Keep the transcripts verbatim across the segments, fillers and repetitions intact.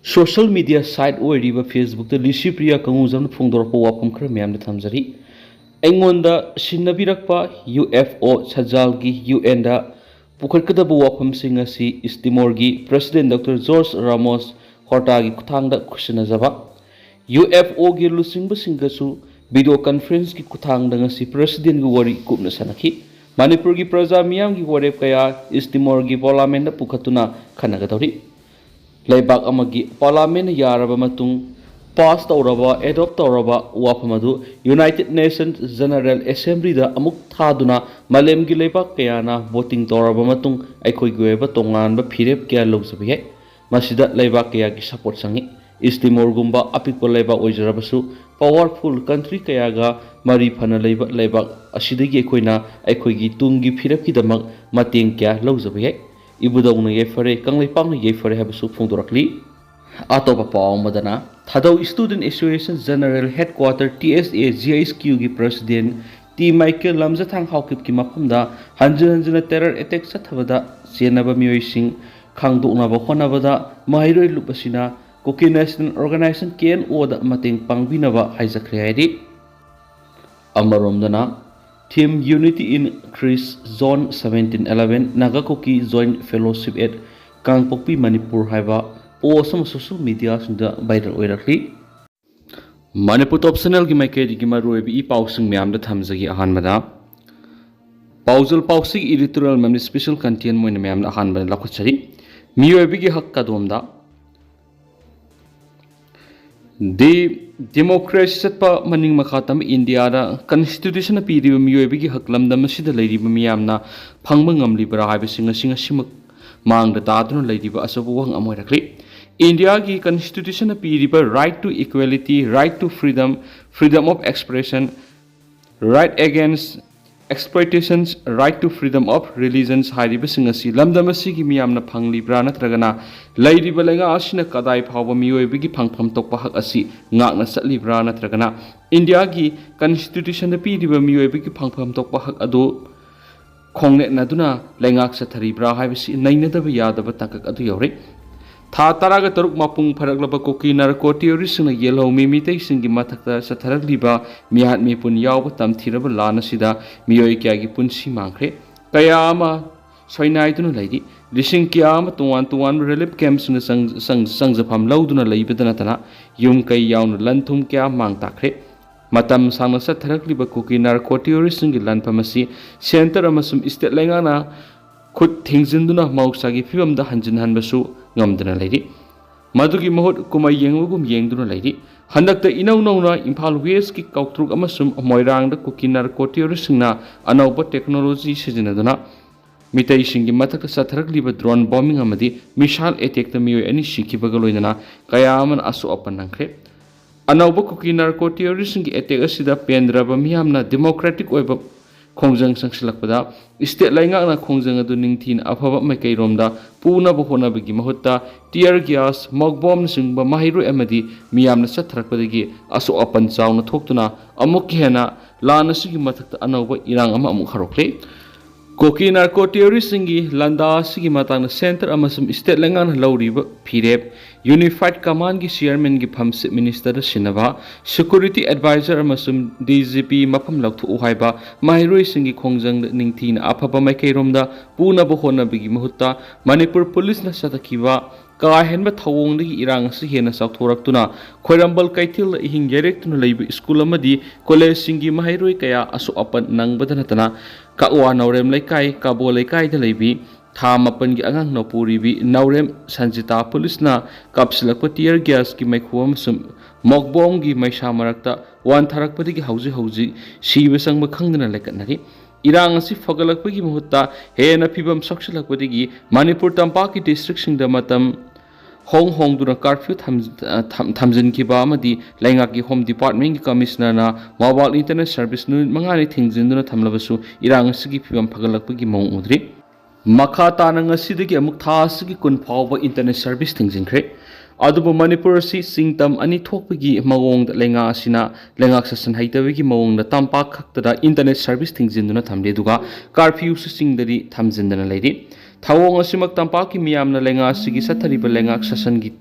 Social media site ꯑꯣꯏꯔꯤꯕ Facebookꯇ ꯂꯤꯁꯤꯄ꯭ꯔꯤꯌꯥ ꯀꯪꯉꯨꯖꯝꯅ ꯐꯣꯡꯗꯣꯔꯛꯄ ꯋꯥꯐꯝ ꯈꯔ ꯃꯌꯥꯝꯗ ꯊꯝꯖꯔꯤ꯫ ꯑꯩꯉꯣꯟꯗ ꯁꯤꯟꯅꯕꯤꯔꯛꯄ U F O ꯁꯖꯥꯜꯒꯤ U and ꯄꯨꯈꯠꯀꯗꯕ ꯋꯥꯐꯝꯁꯤꯡ ꯑꯁꯤ ꯏꯁꯇꯤꯃꯣꯔꯒꯤ President Doctor George Ramos Hortaꯒꯤ ꯈꯨꯠꯊꯥꯡꯗ ꯈꯨꯠꯁꯤꯟꯅꯖꯕ꯫ ꯌꯨ ꯑꯦꯐ ꯑꯣꯒꯤ ꯂꯨꯆꯤꯡꯕꯁꯤꯡꯒꯁꯨ video conferenceꯀꯤ ꯈꯨꯠꯊꯥꯡꯗ ꯉꯁꯤ Presidentꯒꯤ ꯋꯥꯔꯤ ꯀꯨꯞꯅ ꯁꯥꯟꯅꯈꯤ꯫ ꯃꯅꯤꯄꯨꯔꯒꯤ ꯄ꯭ꯔꯖꯥ ꯃꯤꯌꯥꯝꯒꯤ ꯋꯥꯔꯦꯞ ꯀꯌꯥ ꯏꯁꯇꯤꯃꯣꯔꯒꯤ Parliamentꯇ ꯄꯨꯈꯠꯇꯨꯅ ꯈꯟꯅꯒꯗꯧꯔꯤ꯫ ꯂꯩꯕꯥꯛ ꯑꯃꯒꯤ Parliamentꯅ ꯌꯥꯔꯕ ꯃꯇꯨꯡ pass ꯇꯧꯔꯕ, adopt ꯇꯧꯔꯕ ꯋꯥꯐꯝ ꯑꯗꯨ United Nations General Assemblyꯗ ꯑꯃꯨꯛ ꯊꯥꯗꯨꯅ ꯃꯥꯂꯦꯝꯒꯤ ꯂꯩꯕꯥꯛ ꯀꯌꯥꯅ voting ꯇꯧꯔꯕ ꯃꯇꯨꯡ ꯑꯩꯈꯣꯏꯒꯤ ꯑꯣꯏꯕ ꯇꯣꯉꯥꯟꯕ ꯐꯤꯔꯦꯞ ꯀꯌꯥ ꯂꯧꯖꯕ ꯌꯥꯏ꯫ ꯃꯁꯤꯗ ꯂꯩꯕꯥꯛ ꯀꯌꯥꯒꯤ support ꯆꯪꯏ꯫ ꯏꯁꯇꯤꯃꯣꯔꯒꯨꯝꯕ ꯑꯄꯤꯛꯄ ꯂꯩꯕꯥꯛ ꯑꯣꯏꯖꯔꯕꯁꯨ powerful country ꯀꯌꯥꯒ ꯃꯔꯤ ꯐꯅ ꯂꯩꯕ ꯂꯩꯕꯥꯛ ꯑꯁꯤꯗꯒꯤ ꯑꯩꯈꯣꯏꯅ ꯑꯩꯈꯣꯏꯒꯤ ꯇꯨꯡꯒꯤ ꯐꯤꯔꯦꯞꯀꯤꯗꯃꯛ ꯃꯇꯦꯡ ꯀꯌꯥ ꯂꯧꯖꯕ ꯌꯥꯏ꯫ ꯏꯕꯨꯙꯧꯅ ꯌꯥꯏꯐꯔꯦ, ꯀꯪꯂꯩꯄꯥꯛꯅ ꯌꯥꯏꯐꯔꯦ ꯍꯥꯏꯕꯁꯨ ꯐꯣꯡꯗꯣꯔꯛꯂꯤ꯫ ꯑꯇꯣꯞꯄ ꯄꯥꯎ ꯑꯃꯗꯅ, Thadou Student Association General Headquarter T S A G H Qꯒꯤ President ꯇꯤ ꯃꯥꯏꯀꯦꯜ ꯂꯝꯖꯊꯥꯡ ꯍꯥꯎꯀꯤꯞꯀꯤ ꯃꯐꯝꯗ ꯍꯟꯖꯤꯟ ꯍꯟꯖꯤꯟꯅ terror attack ꯆꯠꯊꯕꯗ ꯆꯦꯟꯅꯕ ꯃꯤꯑꯣꯏꯁꯤꯡ ꯈꯪꯗꯣꯛꯅꯕ ꯍꯣꯠꯅꯕꯗ ꯃꯍꯩꯔꯣꯏ ꯂꯨꯞ ꯑꯁꯤꯅ Kuki National Organisation K N Oꯗ ꯃꯇꯦꯡ ꯄꯥꯡꯕꯤꯅꯕ ꯍꯥꯏꯖꯈ꯭ꯔꯦ ꯍꯥꯏꯔꯤ꯫ ꯑꯃꯔꯣꯝꯗꯅ, Theme Unity in Christ Zone seventeen eleven Naga Kuki Joint Fellowship at ꯀꯥꯡꯄꯣꯛꯄꯤ ꯃꯅꯤꯄꯨꯔ ꯍꯥꯏꯕ post ꯑꯃ social mediaꯁꯤꯡꯗ viral ꯑꯣꯏꯔꯛꯂꯤ꯫ ꯃꯅꯤꯄꯨꯔ Top Channelꯒꯤ ꯃꯥꯏꯀꯩꯗꯒꯤ ꯃꯔꯨꯑꯣꯏꯕ ꯏ ꯄꯥꯎꯁꯤꯡ ꯃꯌꯥꯝꯗ ꯊꯝꯖꯒꯦ꯫ ꯑꯍꯥꯟꯕꯗ, ꯄꯥꯎꯖꯦꯜ ꯄꯥꯎꯁꯤꯒꯤ editorial ꯃꯌꯥꯝꯗ special content ꯑꯣꯏꯅ ꯃꯌꯥꯝꯗ ꯑꯍꯥꯟꯕꯗ ꯂꯧꯈꯠꯆꯔꯤ꯫ ꯃꯤꯑꯣꯏꯕꯒꯤ ꯍꯛ ꯀꯗꯣꯝꯗ꯫ ꯗꯤ democracy ꯆꯠꯄ ꯃꯅꯤꯡ ꯃꯈꯥ ꯇꯝꯕ ꯏꯟꯗꯤꯌꯥꯗ constitutionꯅ ꯄꯤꯔꯤꯕ ꯃꯤꯑꯣꯏꯕꯒꯤ ꯍꯛ ꯂꯝꯗꯝ ꯑꯁꯤꯗ ꯂꯩꯔꯤꯕ ꯃꯤꯌꯥꯝꯅ ꯐꯪꯕ ꯉꯝꯂꯤꯕ꯭ꯔꯥ ꯍꯥꯏꯕꯁꯤ ꯉꯁꯤ ꯉꯁꯤꯃꯛ ꯃꯥꯡꯗ ꯇꯥꯗꯨꯅ ꯂꯩꯔꯤꯕ ꯑꯆꯧꯕ ꯋꯥꯍꯪ ꯑꯃ ꯑꯣꯏꯔꯛꯂꯤ꯫ ꯏꯟꯗꯤꯌꯥꯒꯤ constitutionꯅ ꯄꯤꯔꯤꯕ right to equality, right to freedom, freedom of expression, right against exploitations, right to freedom of religions ꯍꯥꯏꯔꯤꯕꯁꯤꯡ ꯑꯁꯤ ꯂꯝꯗꯝ ꯑꯁꯤꯒꯤ ꯃꯤꯌꯥꯝꯅ ꯐꯪꯂꯤꯕ꯭ꯔꯥ ꯅꯠꯇ꯭ꯔꯒꯅ ꯂꯩꯔꯤꯕ ꯂꯩꯉꯥꯛ ꯑꯁꯤꯅ ꯀꯗꯥꯏ ꯐꯥꯎꯕ ꯃꯤꯑꯣꯏꯕꯒꯤ ꯐꯪꯐꯝ ꯊꯣꯛꯄ ꯍꯛ ꯑꯁꯤ ꯉꯥꯛꯅ ꯆꯠꯂꯤꯕ꯭ꯔꯥ ꯅꯠꯇ꯭ꯔꯒꯅ ꯏꯟꯗꯤꯌꯥꯒꯤ constitutionꯗ ꯄꯤꯔꯤꯕ ꯃꯤꯑꯣꯏꯕꯒꯤ ꯐꯪꯐꯝ ꯊꯣꯛꯄ ꯍꯛ ꯑꯗꯨ ꯈꯣꯡꯅꯦꯠꯅꯗꯨꯅ ꯂꯩꯉꯥꯛ ꯆꯠꯊꯔꯤꯕ꯭ꯔꯥ ꯍꯥꯏꯕꯁꯤ ꯅꯩꯅꯗꯕ ꯌꯥꯗꯕ ꯇꯥꯡꯀꯛ ꯑꯗꯨ ꯌꯧꯔꯦ꯫ ꯊꯥ ꯇꯔꯥꯒ ꯇꯔꯨꯛ ꯃꯄꯨꯡ ꯐꯥꯔꯛꯂꯕ ꯀꯨꯀꯤ ꯅꯥꯔꯀꯣ ꯇꯦꯔꯣꯔꯤꯁꯁꯤꯡꯅ ꯌꯦꯜꯍꯧꯃꯤ ꯃꯤꯇꯩꯁꯤꯡꯒꯤ ꯃꯊꯛꯇ ꯆꯠꯊꯔꯛꯂꯤꯕ ꯃꯤꯍꯥꯠ ꯃꯤꯄꯨꯟ ꯌꯥꯎꯕ ꯇꯝꯊꯤꯔꯕ ꯂꯥꯟ ꯑꯁꯤꯗ ꯃꯤꯑꯣꯏ ꯀꯌꯥꯒꯤ ꯄꯨꯟꯁꯤ ꯃꯥꯡꯈ꯭ꯔꯦ꯫ ꯀꯌꯥ ꯑꯃ ꯁꯣꯏꯅꯥꯏꯗꯨꯅ ꯂꯩꯔꯤ꯫ ꯂꯤꯁꯤꯡ ꯀꯌꯥ ꯑꯃ ꯇꯣꯉꯥꯟ ꯇꯣꯉꯥꯟꯕ ꯔꯤꯂꯤꯐ ꯀꯦꯝꯞꯁꯤꯡꯗ ꯆꯪ-, ꯆꯪ-, ꯆꯪꯖꯐꯝ ꯂꯧꯗꯨꯅ ꯂꯩꯕꯗ ꯅꯠꯇꯅ ꯌꯨꯝ ꯀꯩ ꯌꯥꯎꯅ ꯂꯟ ꯊꯨꯝ ꯀꯌꯥ ꯃꯥꯡ ꯇꯥꯛꯈ꯭ꯔꯦ꯫ ꯃꯇꯝ ꯁꯥꯡꯅ ꯆꯠꯊꯔꯛꯂꯤꯕ ꯀꯨꯀꯤ ꯅꯥꯔꯀꯣ ꯇꯦꯔꯣꯔꯤꯁꯁꯤꯡꯒꯤ ꯂꯥꯟꯐꯝ ꯑꯁꯤ ꯁꯦꯟꯇꯔ ꯑꯃꯁꯨꯡ ꯁ꯭ꯇꯦꯠ ꯂꯩꯉꯥꯛꯅ ꯈꯨꯠ ꯊꯤꯡꯖꯤꯟꯗꯨꯅ ꯃꯍꯧꯁꯥꯒꯤ ꯐꯤꯕꯝꯗ ꯍꯟꯖꯤꯟꯍꯟꯕꯁꯨ ꯉꯝꯗꯅ ꯂꯩꯔꯤ꯫ ꯃꯗꯨꯒꯤ ꯃꯍꯨꯠ ꯀꯨꯝꯍꯩ ꯌꯦꯡꯕꯒꯨꯝ ꯌꯦꯡꯗꯨꯅ ꯂꯩꯔꯤ꯫ ꯍꯟꯗꯛꯇ ꯏꯅꯧ ꯅꯧꯅ ꯏꯝꯐꯥꯜ ꯋꯦꯁꯀꯤ ꯀꯥꯎꯇ꯭ꯔꯨꯛ ꯑꯃꯁꯨꯡ ꯃꯣꯏꯔꯥꯡꯗ ꯀꯨꯀꯤ ꯅꯥꯔꯀꯣ ꯇꯦꯔꯣꯔꯤꯁꯁꯤꯡꯅ ꯑꯅꯧꯕ ꯇꯦꯛꯅꯣꯂꯣꯖꯤ ꯁꯤꯖꯤꯟꯅꯗꯨꯅ ꯃꯤꯇꯩꯁꯤꯡꯒꯤ ꯃꯊꯛꯇ ꯆꯠꯊꯔꯛꯂꯤꯕ ꯗ꯭ꯔꯣꯟ ꯕꯣꯝꯕꯤꯡ ꯑꯃꯗꯤ ꯃꯤꯁꯥꯏꯜ ꯑꯦꯇꯦꯛꯇ ꯃꯤꯑꯣꯏ ꯑꯅꯤ ꯁꯤꯈꯤꯕꯒ ꯂꯣꯏꯅꯅ ꯀꯌꯥ ꯑꯃꯅ ꯑꯁꯣꯛ ꯑꯄꯟ ꯅꯪꯈ꯭ꯔꯦ꯫ ꯑꯅꯧꯕ ꯀꯨꯀꯤ ꯅꯥꯔꯀꯣ ꯇꯦꯔꯣꯔꯤꯁꯁꯤꯡꯒꯤ ꯑꯦꯇꯦꯛ ꯑꯁꯤꯗ ꯄꯦꯟꯗ꯭ꯔꯕ ꯃꯤꯌꯥꯝꯅ ꯗꯦꯃꯣꯀ꯭ꯔꯦꯇꯤꯛ ꯑꯣꯏꯕ ꯈꯣꯡꯖꯪ ꯆꯪꯁꯤꯜꯂꯛꯄꯗ ꯁ꯭ꯇꯦꯠ ꯂꯩꯉꯥꯛꯅ ꯈꯣꯡꯖꯪ ꯑꯗꯨ ꯅꯤꯡꯊꯤꯅ ꯑꯐꯕ ꯃꯥꯏꯀꯩꯔꯣꯝꯗ ꯄꯨꯅꯕ ꯍꯣꯠꯅꯕꯒꯤ ꯃꯍꯨꯠꯇ ꯇꯤꯌꯔ ꯒ꯭ꯌꯥꯁ, ꯃꯣꯛ ꯕꯣꯝꯅꯆꯤꯡꯕ ꯃꯍꯩꯔꯣꯏ ꯑꯃꯗꯤ ꯃꯤꯌꯥꯝꯅ ꯆꯠꯊꯔꯛꯄꯗꯒꯤ ꯑꯁꯣꯛ ꯑꯄꯟ ꯆꯥꯎꯅ ꯊꯣꯛꯇꯨꯅ ꯑꯃꯨꯛꯀ ꯍꯦꯟꯅ ꯂꯥꯟ ꯑꯁꯤꯒꯤ ꯃꯊꯛꯇ ꯑꯅꯧꯕ ꯏꯔꯥꯡ ꯑꯃ ꯑꯃꯨꯛ ꯍꯧꯔꯛꯂꯤ꯫ ꯀꯨꯀꯤ ꯅꯥꯔꯀꯣ ꯇꯦꯔꯣꯔꯤꯁꯁꯤꯡꯒꯤ ꯂꯥꯟꯗꯥ ꯑꯁꯤꯒꯤ ꯃꯇꯥꯡꯗ ꯁꯦꯟꯇꯔ ꯑꯃꯁꯨꯡ ꯁ꯭ꯇꯦꯠ ꯂꯩꯉꯥꯛꯅ ꯂꯧꯔꯤꯕ ꯐꯤꯔꯦꯞ, ꯌꯨꯅꯤꯐꯥꯏꯠ ꯀꯃꯥꯟꯒꯤ ꯆꯤꯌꯔꯃꯦꯟꯒꯤ ꯐꯝ ꯆꯤꯐ ꯃꯤꯅꯤꯁꯇꯔꯗ ꯁꯤꯟꯅꯕ, ꯁꯦꯀ꯭ꯌꯨꯔꯤꯇꯤ ꯑꯦꯗꯚꯥꯏꯖꯔ ꯑꯃꯁꯨꯡ ꯗꯤ ꯖꯤ ꯄꯤ ꯃꯐꯝ ꯂꯧꯊꯣꯛꯎ ꯍꯥꯏꯕ ꯃꯍꯩꯔꯣꯏꯁꯤꯡꯒꯤ ꯈꯣꯡꯖꯪꯗ ꯅꯤꯡꯊꯤꯅ ꯑꯐꯕ ꯃꯥꯏꯀꯩꯔꯣꯝꯗ ꯄꯨꯅꯕ ꯍꯣꯠꯅꯕꯒꯤ ꯃꯍꯨꯠꯇ ꯃꯅꯤꯄꯨꯔ ꯄꯨꯂꯤꯁꯅ ꯆꯠꯊꯈꯤꯕ ꯀꯥ ꯍꯦꯟꯕ ꯊꯧꯑꯣꯡꯗꯒꯤ ꯏꯔꯥꯡ ꯑꯁꯤ ꯍꯦꯟꯅ ꯆꯥꯎꯊꯣꯔꯛꯇꯨꯅ ꯈ꯭ꯋꯥꯏꯔꯝꯕꯟ ꯀꯩꯊꯦꯜꯗ ꯏꯍꯤꯡ ꯌꯥꯏꯔꯦꯛꯇꯨꯅ ꯂꯩꯕ ꯁ꯭ꯀꯨꯜ ꯑꯃꯗꯤ ꯀꯣꯂꯦꯖꯁꯤꯡꯒꯤ ꯃꯍꯩꯔꯣꯏ ꯀꯌꯥ ꯑꯁꯣꯛ ꯑꯄꯟ ꯅꯪꯕꯗ ꯅꯠꯇꯅ ꯀꯛꯋꯥ ꯅꯥꯎꯔꯦꯝ ꯂꯩꯀꯥꯏ, ꯀꯥꯕꯣ ꯂꯩꯀꯥꯏꯗ ꯂꯩꯕꯤ ꯊꯥ ꯃꯥꯄꯟꯒꯤ ꯑꯉꯥꯡ ꯅꯧꯄꯨꯔꯤꯕꯤ ꯅꯥꯎꯔꯦꯝ ꯁꯟꯖꯤꯇꯥ ꯄꯨꯂꯤꯁꯅ ꯀꯥꯞꯁꯤꯜꯂꯛꯄ ꯇꯤꯌꯔ ꯒ꯭ꯌꯥꯁꯀꯤ ꯃꯩꯈꯨ ꯑꯃꯁꯨꯡ ꯃꯣꯛ ꯕꯣꯝꯒꯤ ꯃꯩꯁꯥ ꯃꯔꯛꯇ ꯋꯥꯟꯊꯔꯛꯄꯗꯒꯤ ꯍꯧꯖꯤꯛ ꯍꯧꯖꯤꯛ ꯁꯤꯕ ꯆꯪꯕ ꯈꯪꯗꯅ ꯂꯩꯀꯠꯅꯔꯤ꯫ ꯏꯔꯥꯡ ꯑꯁꯤ ꯐꯒꯠꯂꯛꯄꯒꯤ ꯃꯍꯨꯠꯇ ꯍꯦꯟꯅ ꯐꯤꯕꯝ ꯁꯣꯛꯆꯤꯜꯂꯛꯄꯗꯒꯤ ꯃꯅꯤꯄꯨꯔ ꯇꯝꯄꯥꯛꯀꯤ ꯗꯤꯁꯇ꯭ꯔꯤꯛꯁꯤꯡꯗ ꯃꯇꯝ ꯍꯣꯡ ꯍꯣꯡꯗꯨꯅ ꯀꯥꯔꯐ꯭ꯌꯨ ꯊꯝ-, ꯊꯝ-, ꯊꯝꯖꯤꯟꯈꯤꯕ ꯑꯃꯗꯤ ꯂꯩꯉꯥꯛꯀꯤ ꯍꯣꯝ ꯗꯤꯄꯥꯔꯠꯃꯦꯟꯒꯤ ꯀꯃꯤꯁꯅꯔꯅ ꯃꯣꯕꯥꯏꯜ ꯏꯟꯇꯔꯅꯦꯠ ꯁꯔꯚꯤꯁ ꯅꯨꯃꯤꯠ ꯃꯉꯥꯅꯤ ꯊꯤꯡꯖꯤꯟꯗꯨꯅ ꯊꯝꯂꯕꯁꯨ ꯏꯔꯥꯡ ꯑꯁꯤꯒꯤ ꯐꯤꯕꯝ ꯐꯒꯠꯂꯛꯄꯒꯤ ꯃꯑꯣꯡ ꯎꯗ꯭ꯔꯤ꯫ ꯃꯈꯥ ꯇꯥꯅ ꯉꯁꯤꯗꯒꯤ ꯑꯃꯨꯛ ꯊꯥ ꯑꯁꯤꯒꯤ ꯀꯨꯟ ꯐꯥꯎꯕ ꯏꯟꯇꯔꯅꯦꯠ ꯁꯔꯚꯤꯁ ꯊꯤꯡꯖꯤꯟꯈ꯭ꯔꯦ꯫ ꯑꯗꯨꯕꯨ ꯃꯅꯤꯄꯨꯔ ꯑꯁꯤ ꯆꯤꯡ ꯇꯝ ꯑꯅꯤ ꯊꯣꯛꯄꯒꯤ ꯃꯑꯣꯡꯗ ꯂꯩꯉꯥꯛ ꯑꯁꯤꯅ ꯂꯩꯉꯥꯛ ꯁꯥꯁꯟ ꯍꯩꯇꯕꯒꯤ ꯃꯑꯣꯡꯗ ꯇꯝꯄꯥꯛ ꯈꯛꯇꯗ ꯏꯟꯇꯔꯅꯦꯠ ꯁꯔꯚꯤꯁ ꯊꯤꯡꯖꯤꯟꯗꯨꯅ ꯊꯝꯂꯤ, ꯑꯗꯨꯒ ꯀꯥꯔꯐ꯭ꯌꯨꯁꯨ ꯆꯤꯡꯗꯗꯤ ꯊꯝꯖꯤꯟꯗꯅ ꯂꯩꯔꯤ꯫ ꯊꯧꯑꯣꯡ ꯑꯁꯤꯃꯛ ꯇꯝꯄꯥꯛꯀꯤ ꯃꯤꯌꯥꯝꯅ ꯂꯩꯉꯥꯛ ꯑꯁꯤꯒꯤ ꯆꯠꯊꯔꯤꯕ ꯂꯩꯉꯥꯛ ꯁꯥꯁꯟꯒꯤ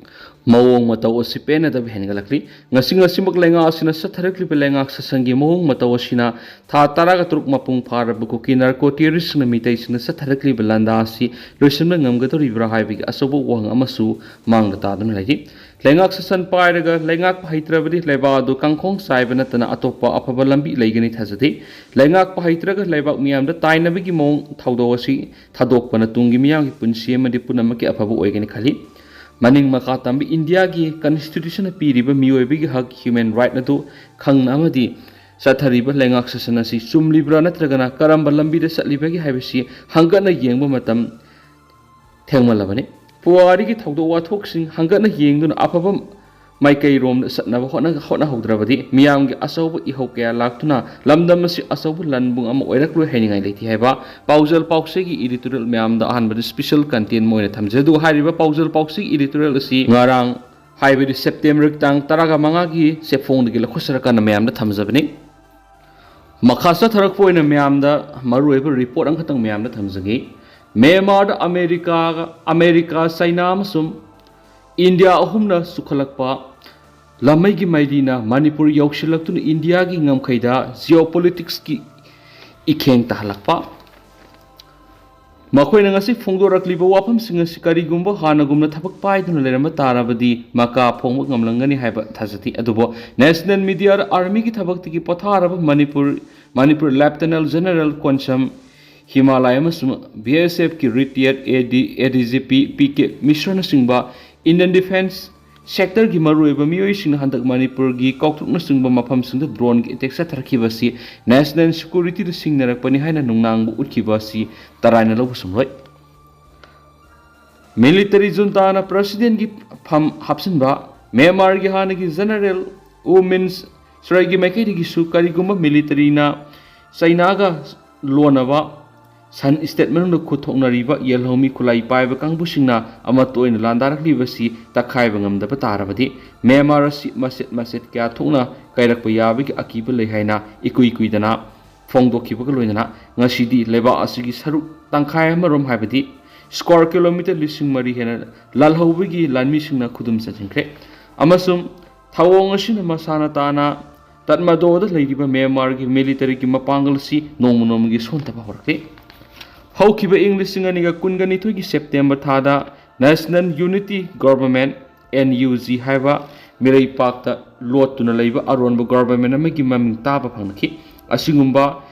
ꯃꯑꯣꯡ ꯃꯇꯧ ꯑꯁꯤ ꯄꯦꯟꯅꯗꯕ ꯍꯦꯟꯒꯠꯂꯛꯂꯤ꯫ ꯉꯁꯤ ꯉꯁꯤꯃꯛ ꯂꯩꯉꯥꯛ ꯑꯁꯤꯅ ꯆꯠꯊꯔꯛꯂꯤꯕ ꯂꯩꯉꯥꯛ ꯁꯥꯁꯟꯒꯤ ꯃꯑꯣꯡ ꯃꯇꯧ ꯑꯁꯤꯅ ꯊꯥ ꯇꯔꯥꯒ ꯇꯔꯨꯛ ꯃꯄꯨꯡ ꯐꯥꯔꯕ ꯀꯨꯀꯤ ꯅꯥꯔꯀꯣ ꯇꯦꯔꯣꯔꯤꯁꯁꯤꯡꯅ ꯃꯤꯇꯩꯁꯤꯡꯅ ꯆꯠꯊꯔꯛꯂꯤꯕ ꯂꯥꯟꯗꯥ ꯑꯁꯤ ꯂꯣꯏꯁꯤꯟꯕ ꯉꯝꯒꯗꯧꯔꯤꯕ꯭ꯔꯥ ꯍꯥꯏꯕꯒꯤ ꯑꯆꯧꯕ ꯋꯥꯍꯪ ꯑꯃꯁꯨ ꯃꯥꯡꯗ ꯇꯥꯗꯨꯅ ꯂꯩꯔꯤ꯫ ꯂꯩꯉꯥꯛ ꯁꯥꯁꯟ ꯄꯥꯏꯔꯒ ꯂꯩꯉꯥꯛꯄ ꯍꯩꯇ꯭ꯔꯕꯗꯤ ꯂꯩꯕꯥꯛ ꯑꯗꯨ ꯀꯥꯡꯈꯣꯡ ꯆꯥꯏꯕ ꯅꯠꯇꯅ ꯑꯇꯣꯞꯄ ꯑꯐꯕ ꯂꯝꯕꯤ ꯂꯩꯒꯅꯤ ꯊꯥꯖꯗꯦ꯫ ꯂꯩꯉꯥꯛꯄ ꯍꯩꯇ꯭ꯔꯒ ꯂꯩꯕꯥꯛ ꯃꯤꯌꯥꯝꯗ ꯇꯥꯏꯅꯕꯒꯤ ꯃꯑꯣꯡ ꯊꯧꯗꯣꯛ ꯑꯁꯤ ꯊꯥꯗꯣꯛꯄꯅ ꯇꯨꯡꯒꯤ ꯃꯤꯌꯥꯝꯒꯤ ꯄꯨꯟꯁꯤ ꯑꯃꯗꯤ ꯄꯨꯝꯅꯃꯛꯀꯤ ꯑꯐꯕ ꯑꯣꯏꯒꯅꯤ ꯈꯜꯂꯤ꯫ ꯃꯅꯤꯡ ꯃꯈꯥ ꯇꯝꯕ ꯏꯟꯗꯤꯌꯥꯒꯤ ꯀꯟꯁꯇꯤꯇ꯭ꯌꯨꯁꯟꯅ ꯄꯤꯔꯤꯕ ꯃꯤꯑꯣꯏꯕꯒꯤ ꯍꯛ, ꯍ꯭ꯌꯨꯃꯦꯟ ꯔꯥꯏꯠ ꯑꯗꯨ ꯈꯪꯅ ꯑꯃꯗꯤ ꯆꯠꯊꯔꯤꯕ ꯂꯩꯉꯥꯛ ꯁꯥꯁꯟ ꯑꯁꯤ ꯆꯨꯝꯂꯤꯕ꯭ꯔꯥ ꯅꯠꯇ꯭ꯔꯒꯅ ꯀꯔꯝꯕ ꯂꯝꯕꯤꯗ ꯆꯠꯂꯤꯕꯒꯦ ꯍꯥꯏꯕꯁꯤ ꯍꯪꯒꯠꯅ ꯌꯦꯡꯕ ꯃꯇꯝ ꯊꯦꯡꯃꯜꯂꯕꯅꯤ꯫ ꯄꯨꯋꯥꯔꯤꯒꯤ ꯊꯧꯗꯣꯛ ꯋꯥꯊꯣꯛꯁꯤꯡ ꯍꯪꯒꯠꯅ ꯌꯦꯡꯗꯨꯅ ꯑꯐꯕ ꯃꯥꯏꯀꯩꯔꯣꯝꯗ ꯆꯠꯅꯕ ꯍꯣꯠꯅ-, ꯍꯣꯠꯅꯍꯧꯗ꯭ꯔꯕꯗꯤ ꯃꯤꯌꯥꯝꯒꯤ ꯑꯆꯧꯕ ꯏꯍꯧ ꯀꯌꯥ ꯂꯥꯛꯇꯨꯅ ꯂꯝꯗꯝ ꯑꯁꯤ ꯑꯆꯧꯕ ꯂꯟꯕꯨꯡ ꯑꯃ ꯑꯣꯏꯔꯛꯂꯣꯏ ꯍꯥꯏꯅꯤꯡꯉꯥꯏ ꯂꯩꯇꯦ ꯍꯥꯏꯕ ꯄꯥꯎꯖꯦꯜ ꯄꯥꯎꯆꯦꯒꯤ editorial ꯃꯌꯥꯝꯗ ꯑꯍꯥꯟꯕꯗ special content ꯑꯃ ꯑꯣꯏꯅ ꯊꯝꯖꯩ꯫ ꯑꯗꯨꯒ ꯍꯥꯏꯔꯤꯕ ꯄꯥꯎꯖꯦꯜ ꯄꯥꯎꯆꯦꯒꯤ editorial ꯑꯁꯤ ꯉꯔꯥꯡ, ꯍꯥꯏꯕꯗꯤ September ꯇꯥꯡ ꯇꯔꯥꯒ ꯃꯉꯥꯒꯤ ꯆꯦꯐꯣꯡꯗꯒꯤ ꯂꯧꯈꯠꯆꯔꯀꯥꯟꯗ ꯃꯌꯥꯝꯗ ꯊꯝꯖꯕꯅꯤ꯫ ꯃꯈꯥ ꯆꯠꯊꯔꯛꯄ ꯑꯣꯏꯅ ꯃꯌꯥꯝꯗ ꯃꯔꯨꯑꯣꯏꯕ report ꯑꯃꯈꯛꯇꯪ ꯃꯌꯥꯝꯗ ꯊꯝꯖꯒꯦ꯫ ꯃ꯭ꯌꯥꯟꯃꯥꯔꯗ ꯑꯃꯦꯔꯤꯀꯥꯒ, ꯑꯃꯦꯔꯤꯀꯥ, ꯆꯩꯅꯥ ꯑꯃꯁꯨꯡ ꯏꯟꯗꯤꯌꯥ ꯑꯍꯨꯝꯅ ꯆꯨꯈꯠꯂꯛꯄ ꯂꯥꯟꯃꯩꯒꯤ ꯃꯩꯔꯤꯅ ꯃꯅꯤꯄꯨꯔ ꯌꯧꯁꯤꯜꯂꯛꯇꯨꯅ ꯏꯟꯗꯤꯌꯥꯒꯤ ꯉꯝꯈꯩꯗ geopoliticsꯀꯤ ꯏꯈꯦꯡ ꯇꯥꯍꯜꯂꯛꯄ꯫ ꯃꯈꯣꯏꯅ ꯉꯁꯤ ꯐꯣꯡꯗꯣꯔꯛꯂꯤꯕ ꯋꯥꯐꯝꯁꯤꯡ ꯑꯁꯤ ꯀꯔꯤꯒꯨꯝꯕ ꯍꯥꯟꯅꯒꯨꯝꯅ ꯊꯕꯛ ꯄꯥꯏꯗꯨꯅ ꯂꯩꯔꯝꯕ ꯇꯥꯔꯕꯗꯤ ꯃꯀꯥ ꯐꯣꯡꯕ ꯉꯝꯂꯝꯒꯅꯤ ꯍꯥꯏꯕ ꯊꯥꯖꯗꯦ꯫ ꯑꯗꯨꯕꯨ National Media Armyꯒꯤ ꯊꯕꯛꯇꯒꯤ ꯄꯣꯊꯥꯔꯕ ꯃꯅꯤꯄꯨꯔ, ꯃꯅꯤꯄꯨꯔ Lieutenant General ꯀꯣꯟꯁꯝ ꯍꯤꯃꯥꯂꯥꯏ ꯑꯃꯁꯨꯡ BSFꯀꯤ retired AD, ADGP PK ꯃꯤꯁ꯭ꯔꯅꯆꯤꯡꯕ Indian Defence sectorꯒꯤ ꯃꯔꯨꯑꯣꯏꯕ ꯃꯤꯑꯣꯏꯁꯤꯡꯅ ꯍꯟꯗꯛ ꯃꯅꯤꯄꯨꯔꯒꯤ ꯀꯥꯎꯊꯣꯛꯅꯆꯤꯡꯕ ꯃꯐꯝꯁꯤꯡꯗ droneꯒꯤ attack ꯆꯠꯊꯔꯛꯈꯤꯕ ꯑꯁꯤ national securityꯗ ꯁꯤꯡꯅꯔꯛꯄꯅꯤ ꯍꯥꯏꯅ ꯅꯨꯡꯅꯥꯡꯕ ꯎꯠꯈꯤꯕ ꯑꯁꯤ ꯇꯔꯥꯏꯅ ꯂꯧꯕ ꯆꯨꯝꯂꯣꯏ꯫ Military juntaꯅ presidentꯒꯤ ꯐꯝ ꯍꯥꯞꯆꯤꯟꯕ꯫ ꯃ꯭ꯌꯥꯟꯃꯥꯔꯒꯤ ꯍꯥꯟꯅꯒꯤ General U Min Srayꯒꯤ ꯃꯥꯏꯀꯩꯗꯒꯤꯁꯨ ꯀꯔꯤꯒꯨꯝꯕ militaryꯅ ꯆꯩꯅꯥꯒ ꯂꯣꯟꯅꯕ ꯁꯟ state ꯃꯅꯨꯡꯗ ꯈꯨꯠ ꯊꯣꯛꯅꯔꯤꯕ ꯌꯦꯜꯍꯧꯃꯤ ꯈꯨꯠꯂꯥꯏ ꯄꯥꯏꯕ ꯀꯥꯡꯕꯨꯁꯤꯡꯅ ꯑꯃꯠꯇ ꯑꯣꯏꯅ ꯂꯥꯟꯗꯥꯔꯛꯂꯤꯕꯁꯤ ꯇꯛꯈꯥꯏꯕ ꯉꯝꯗꯕ ꯇꯥꯔꯕꯗꯤ ꯃ꯭ꯌꯥꯟꯃꯥꯔ ꯑꯁꯤ ꯃꯆꯦꯠ ꯃꯆꯦꯠ ꯀꯌꯥ ꯊꯣꯛꯅ ꯀꯥꯏꯔꯛꯄ ꯌꯥꯕꯒꯤ ꯑꯀꯤꯕ ꯂꯩ ꯍꯥꯏꯅ ꯏꯀꯨꯏ ꯀꯨꯏꯗꯅ ꯐꯣꯡꯗꯣꯛꯈꯤꯕꯒ ꯂꯣꯏꯅꯅ ꯉꯁꯤꯗꯤ ꯂꯩꯕꯥꯛ ꯑꯁꯤꯒꯤ ꯁꯔꯨꯛ ꯇꯪꯈꯥꯏ ꯑꯃꯔꯣꯝ, ꯍꯥꯏꯕꯗꯤ square kilometer ꯂꯤꯁꯤꯡ ꯃꯔꯤ ꯍꯦꯟꯅ ꯂꯥꯜꯍꯧꯕꯒꯤ ꯂꯥꯟꯃꯤꯁꯤꯡꯅ ꯈꯨꯗꯨꯝ ꯆꯟꯁꯤꯟꯈ꯭ꯔꯦ꯫ ꯑꯃꯁꯨꯡ ꯊꯧꯑꯣꯡ ꯑꯁꯤꯅ ꯃꯁꯥꯅ ꯇꯥꯅ ꯇꯠꯃꯗꯣꯗ ꯂꯩꯔꯤꯕ ꯃ꯭ꯌꯥꯟꯃꯥꯔꯒꯤ ꯃꯤꯂꯤꯇꯔꯤꯒꯤ ꯃꯄꯥꯡꯒꯜ ꯑꯁꯤ ꯅꯣꯡꯃ ꯅꯣꯡꯃꯒꯤ ꯁꯣꯟꯊꯕ ꯍꯧꯔꯛꯂꯤ꯫ ꯍꯧꯈꯤꯕ ꯏꯪ ꯂꯤꯁꯤꯡ ꯑꯅꯤꯒ ꯀꯨꯟꯒ ꯅꯤꯊꯣꯏꯒꯤ ꯁꯦꯞꯇꯦꯝꯕꯔ ꯊꯥꯗ National Unity Government, N U G ꯍꯥꯏꯕ ꯃꯤꯔꯩꯄꯥꯛꯇ ꯂꯣꯠꯇꯨꯅ ꯂꯩꯕ ꯑꯔꯣꯟꯕ ꯒꯣꯚꯔꯟꯃꯦꯟꯠ ꯑꯃꯒꯤ ꯃꯃꯤꯡ ꯇꯥꯕ ꯐꯪꯂꯛꯈꯤ꯫ ꯑꯁꯤꯒꯨꯝꯕ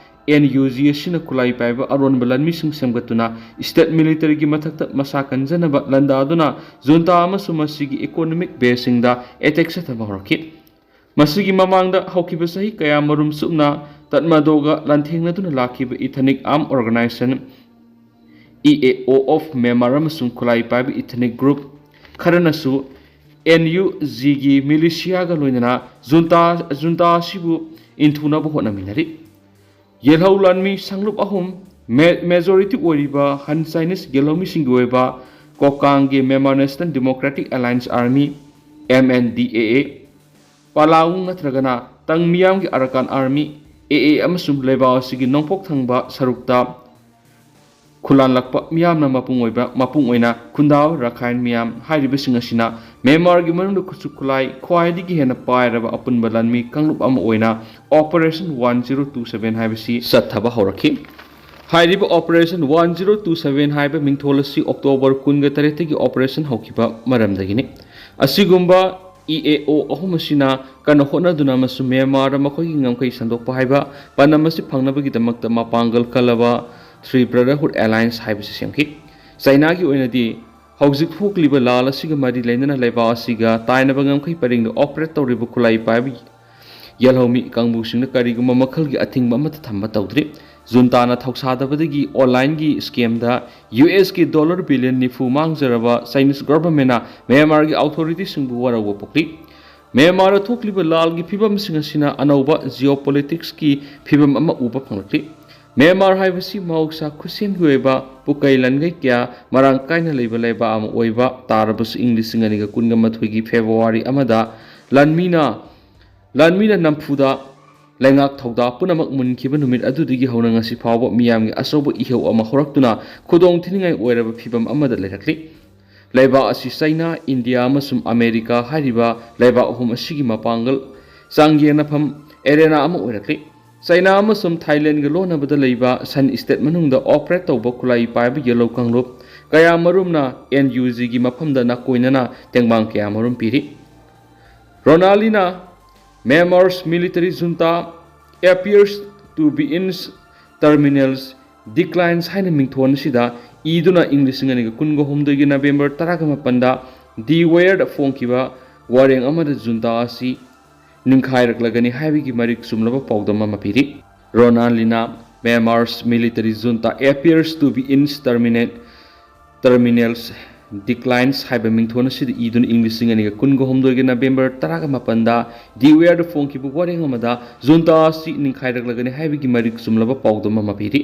N U G ꯑꯁꯤꯅ ꯈꯨꯠꯂꯥꯏ ꯄꯥꯏꯕ ꯑꯔꯣꯟꯕ ꯂꯥꯟꯃꯤꯁꯤꯡ ꯁꯦꯝꯒꯠꯇꯨꯅ ꯁ꯭ꯇꯦꯠ ꯃꯤꯂꯤꯇꯔꯤꯒꯤ ꯃꯊꯛꯇ ꯃꯁꯥ ꯀꯟꯖꯅꯕ ꯂꯥꯟꯗꯥꯗꯨꯅ ꯖꯨꯟꯇꯥ ꯑꯃꯁꯨꯡ ꯃꯁꯤꯒꯤ ꯏꯀꯣꯅꯣꯃꯤꯛ ꯕꯦꯁꯁꯤꯡꯗ ꯑꯦꯇꯦꯛ ꯆꯠꯊꯕ ꯍꯧꯔꯛꯈꯤ꯫ ꯃꯁꯤꯒꯤ ꯃꯃꯥꯡꯗ ꯍꯧꯈꯤꯕ ꯆꯍꯤ ꯀꯌꯥꯃꯔꯨꯝ ꯆꯨꯞꯅ ꯇꯠꯃꯗꯣꯒ ꯂꯥꯟꯊꯦꯡꯅꯗꯨꯅ ꯂꯥꯛꯈꯤꯕ Ethnic Armed Organisation, E A O of Myanmar ꯑꯃꯁꯨꯡ ꯈꯨꯠꯂꯥꯏ ꯄꯥꯏꯕ ethnic group ꯈꯔꯅꯁꯨ N U G ꯒꯤ militiaꯒ ꯂꯣꯏꯅꯅ ꯖꯨꯟꯇꯥ, ꯖꯨꯟꯇꯥ ꯑꯁꯤꯕꯨ ꯏꯟꯊꯨꯅꯕ ꯍꯣꯠꯅꯃꯤꯟꯅꯔꯤ꯫ ꯌꯦꯜꯍꯧ ꯂꯥꯟꯃꯤ ꯁꯪꯂꯨꯞ ꯑꯍꯨꯝ, ꯃꯦ-, majority ꯑꯣꯏꯔꯤꯕ Han Chinese ꯌꯦꯜꯍꯧꯃꯤꯁꯤꯡꯒꯤ ꯑꯣꯏꯕ ꯀꯣꯀꯥꯡꯒꯤ Myanmar National Democratic Alliance Army, M N D A A, ꯄꯥꯂꯥꯎ ꯅꯠꯇ꯭ꯔꯒꯅ ꯇꯪ ꯃꯤꯌꯥꯝꯒꯤ ꯑꯔꯀꯥꯟ ꯑꯥꯔꯃꯤ, A A, ꯑꯃꯁꯨꯡ ꯂꯩꯕꯥꯛ ꯑꯁꯤꯒꯤ ꯅꯣꯡꯄꯣꯛ ꯊꯪꯕ ꯁꯔꯨꯛꯇ ꯈꯨꯂꯥꯟꯂꯛꯄ ꯃꯤꯌꯥꯝꯅ ꯃꯄꯨꯡ ꯑꯣꯏꯕ, ꯃꯄꯨꯡ ꯑꯣꯏꯅ ꯈꯨꯟꯗꯥꯕ ꯔꯥꯈꯥꯏꯟ ꯃꯤꯌꯥꯝ ꯍꯥꯏꯔꯤꯕꯁꯤꯡ ꯑꯁꯤꯅ ꯃ꯭ꯌꯥꯟꯃꯥꯔꯒꯤ ꯃꯅꯨꯡꯗ ꯈꯨꯠꯁꯨ ꯈꯨꯠꯂꯥꯏ ꯈ꯭ꯋꯥꯏꯗꯒꯤ ꯍꯦꯟꯅ ꯄꯥꯏꯔꯕ ꯑꯄꯨꯟꯕ ꯂꯥꯟꯃꯤ ꯀꯥꯡꯂꯨꯞ ꯑꯃ ꯑꯣꯏꯅ Operation one zero two seven ꯍꯥꯏꯕꯁꯤ ꯆꯠꯊꯕ ꯍꯧꯔꯛꯈꯤ꯫ ꯍꯥꯏꯔꯤꯕ Operation one zero two seven ꯍꯥꯏꯕ ꯃꯤꯡꯊꯣꯜ ꯑꯁꯤ ꯑꯣꯛꯇꯣꯕꯔ ꯀꯨꯟꯒ ꯇꯔꯦꯠꯇꯒꯤ operation ꯍꯧꯈꯤꯕ ꯃꯔꯝꯗꯒꯤꯅꯤ꯫ ꯑꯁꯤꯒꯨꯝꯕ E A O ꯑꯍꯨꯝ ꯑꯁꯤꯅ ꯀꯟꯅ ꯍꯣꯠꯅꯗꯨꯅ ꯑꯃꯁꯨꯡ ꯃ꯭ꯌꯥꯟꯃꯥꯔꯗ ꯃꯈꯣꯏꯒꯤ ꯉꯝꯈꯩ ꯁꯟꯗꯣꯛꯄ ꯍꯥꯏꯕ ꯄꯥꯟꯗꯝ ꯑꯁꯤ ꯐꯪꯅꯕꯒꯤꯗꯃꯛꯇ ꯃꯄꯥꯡꯒꯜ ꯀꯜꯂꯕ Three Brotherhood Alliance ꯍꯥꯏꯕꯁꯤ ꯁꯦꯝꯈꯤ꯫ ꯆꯥꯏꯅꯥꯒꯤ ꯑꯣꯏꯅꯗꯤ ꯍꯧꯖꯤꯛ ꯊꯣꯛꯂꯤꯕ ꯂꯥꯜ ꯑꯁꯤꯒ ꯃꯔꯤ ꯂꯩꯅꯅ ꯂꯩꯕꯥꯛ ꯑꯁꯤꯒ ꯇꯥꯏꯅꯕ ꯉꯝꯈꯩ ꯄꯔꯤꯡꯗ operate ꯇꯧꯔꯤꯕ ꯈꯨꯠꯂꯥꯏ ꯄꯥꯏꯕ ꯌꯦꯜꯍꯧꯃꯤ ꯀꯥꯡꯕꯨꯁꯤꯡꯗ ꯀꯔꯤꯒꯨꯝꯕ ꯃꯈꯜꯒꯤ ꯑꯊꯤꯡꯕ ꯑꯃꯠꯇ ꯊꯝꯕ ꯇꯧꯗ꯭ꯔꯤ꯫ ꯖꯨꯟꯇꯥꯅ ꯊꯧꯁꯥꯗꯕꯗꯒꯤ onlineꯒꯤ scamꯗ US ꯀꯤ dollar billion ꯅꯤꯐꯨ ꯃꯥꯡꯖꯔꯕ Chinese governmentꯅ ꯃ꯭ꯌꯥꯟꯃꯥꯔꯒꯤ authorityꯁꯤꯡꯕꯨ ꯋꯥꯔꯧꯕ ꯄꯣꯛꯂꯤ꯫ ꯃ꯭ꯌꯥꯟꯃꯥꯔꯗ ꯊꯣꯛꯂꯤꯕ ꯂꯥꯜꯒꯤ ꯐꯤꯕꯝꯁꯤꯡ ꯑꯁꯤꯅ ꯑꯅꯧꯕ geopoliticsꯀꯤ ꯐꯤꯕꯝ ꯑꯃ ꯎꯕ ꯐꯪꯂꯛꯂꯤ꯫ ꯃ꯭ꯌꯥꯟꯃꯥꯔ ꯍꯥꯏꯕꯁꯤ ꯃꯍꯧꯁꯥ ꯈꯨꯠꯁꯦꯝꯒꯤ ꯑꯣꯏꯕ ꯄꯨꯀꯩ ꯂꯥꯟꯒꯩ ꯀꯌꯥ ꯃꯔꯥꯡ ꯀꯥꯏꯅ ꯂꯩꯕ ꯂꯩꯕꯥꯛ ꯑꯃ ꯑꯣꯏꯕ ꯇꯥꯔꯕꯁꯨ, ꯏꯪ ꯂꯤꯁꯤꯡ ꯑꯅꯤꯒ ꯀꯨꯟꯒ ꯃꯥꯊꯣꯏꯒꯤ February ꯑꯃꯗ ꯂꯥꯟꯃꯤꯅ, ꯂꯥꯟꯃꯤꯅ ꯅꯝꯐꯨꯗ ꯂꯩꯉꯥꯛ ꯊꯧꯗꯥ ꯄꯨꯝꯅꯃꯛ ꯃꯨꯟꯈꯤꯕ ꯅꯨꯃꯤꯠ ꯑꯗꯨꯗꯒꯤ ꯍꯧꯅ ꯉꯁꯤ ꯐꯥꯎꯕ ꯃꯤꯌꯥꯝꯒꯤ ꯑꯆꯧꯕ ꯏꯍꯧ ꯑꯃ ꯍꯧꯔꯛꯇꯨꯅ ꯈꯨꯗꯣꯡ ꯊꯤꯅꯤꯡꯉꯥꯏ ꯑꯣꯏꯔꯕ ꯐꯤꯕꯝ ꯑꯃꯗ ꯂꯩꯔꯛꯂꯤ꯫ ꯂꯩꯕꯥꯛ ꯑꯁꯤ ꯆꯩꯅꯥ, ꯏꯟꯗꯤꯌꯥ ꯑꯃꯁꯨꯡ ꯑꯃꯦꯔꯤꯀꯥ ꯍꯥꯏꯔꯤꯕ ꯂꯩꯕꯥꯛ ꯑꯍꯨꯝ ꯑꯁꯤꯒꯤ ꯃꯄꯥꯡꯒꯜ ꯆꯥꯡꯌꯦꯡꯅꯐꯝ ꯑꯦꯔꯦꯅꯥ ꯑꯃ ꯑꯣꯏꯔꯛꯂꯤ꯫ ꯆꯩꯅꯥ ꯑꯃꯁꯨꯡ ꯊꯥꯏꯂꯦꯟꯒ ꯂꯣꯟꯅꯕꯗ ꯂꯩꯕ ꯁꯟ ꯁ꯭ꯇꯦꯠ ꯃꯅꯨꯡꯗ ꯑꯣꯄꯔꯦꯠ ꯇꯧꯕ ꯈꯨꯠꯂꯥꯏ ꯄꯥꯏꯕ ꯌꯦꯜꯍꯧ ꯀꯥꯡꯂꯨꯞ ꯀꯌꯥ ꯃꯔꯨꯝꯅ ꯑꯦꯟ ꯌꯨ ꯖꯤꯒꯤ ꯃꯐꯝꯗ ꯅꯥꯀꯣꯏꯅꯅ ꯇꯦꯡꯕꯥꯡ ꯀꯌꯥ ꯃꯔꯨꯝ ꯄꯤꯔꯤ꯫ ꯔꯣꯅꯥꯂꯤꯅ Myanmar's military junta appears to be in terminal declines ꯍꯥꯏꯅ ꯃꯤꯡꯊꯣꯟ ꯑꯁꯤꯗ ꯏꯗꯨꯅ ꯏꯪ ꯂꯤꯁꯤꯡ ꯑꯅꯤꯒ ꯀꯨꯟꯒ ꯍꯨꯝꯗꯣꯏꯒꯤ ꯅꯕꯦꯝꯕꯔ ꯇꯔꯥꯒ ꯃꯥꯄꯟꯗ ꯗꯤ ꯋꯦꯌꯔꯗ ꯐꯣꯡꯈꯤꯕ ꯋꯥꯔꯦꯡ ꯑꯃꯗ ꯖꯨꯟꯇꯥ ꯑꯁꯤ ꯅꯤꯡꯈꯥꯏꯔꯛꯂꯒꯅꯤ ꯍꯥꯏꯕꯒꯤ ꯃꯔꯤꯛ ꯆꯨꯝꯂꯕ ꯄꯥꯎꯗꯝ ꯑꯃ ꯄꯤꯔꯤ꯫ ꯔꯣꯅꯥꯂꯤꯅ Myanmar's military junta appears to be in terminal terminal declines ꯍꯥꯏꯕ ꯃꯤꯡꯊꯣꯟ ꯑꯁꯤꯗ ꯏꯗꯨꯅ ꯏꯪ ꯂꯤꯁꯤꯡ ꯑꯅꯤꯒ ꯀꯨꯟꯒ ꯍꯨꯝꯗꯣꯏꯒꯤ ꯅꯕꯦꯝꯕꯔ ꯇꯔꯥꯒ ꯃꯥꯄꯟꯗ ꯗꯤ ꯋꯦꯌꯔꯗ ꯐꯣꯡꯈꯤꯕ ꯋꯥꯔꯦꯡ ꯑꯃꯗ ꯖꯨꯟꯇꯥ ꯑꯁꯤ ꯅꯤꯡꯈꯥꯏꯔꯛꯂꯒꯅꯤ ꯍꯥꯏꯕꯒꯤ ꯃꯔꯤꯛ ꯆꯨꯝꯂꯕ ꯄꯥꯎꯗꯝ ꯑꯃ ꯄꯤꯔꯤ꯫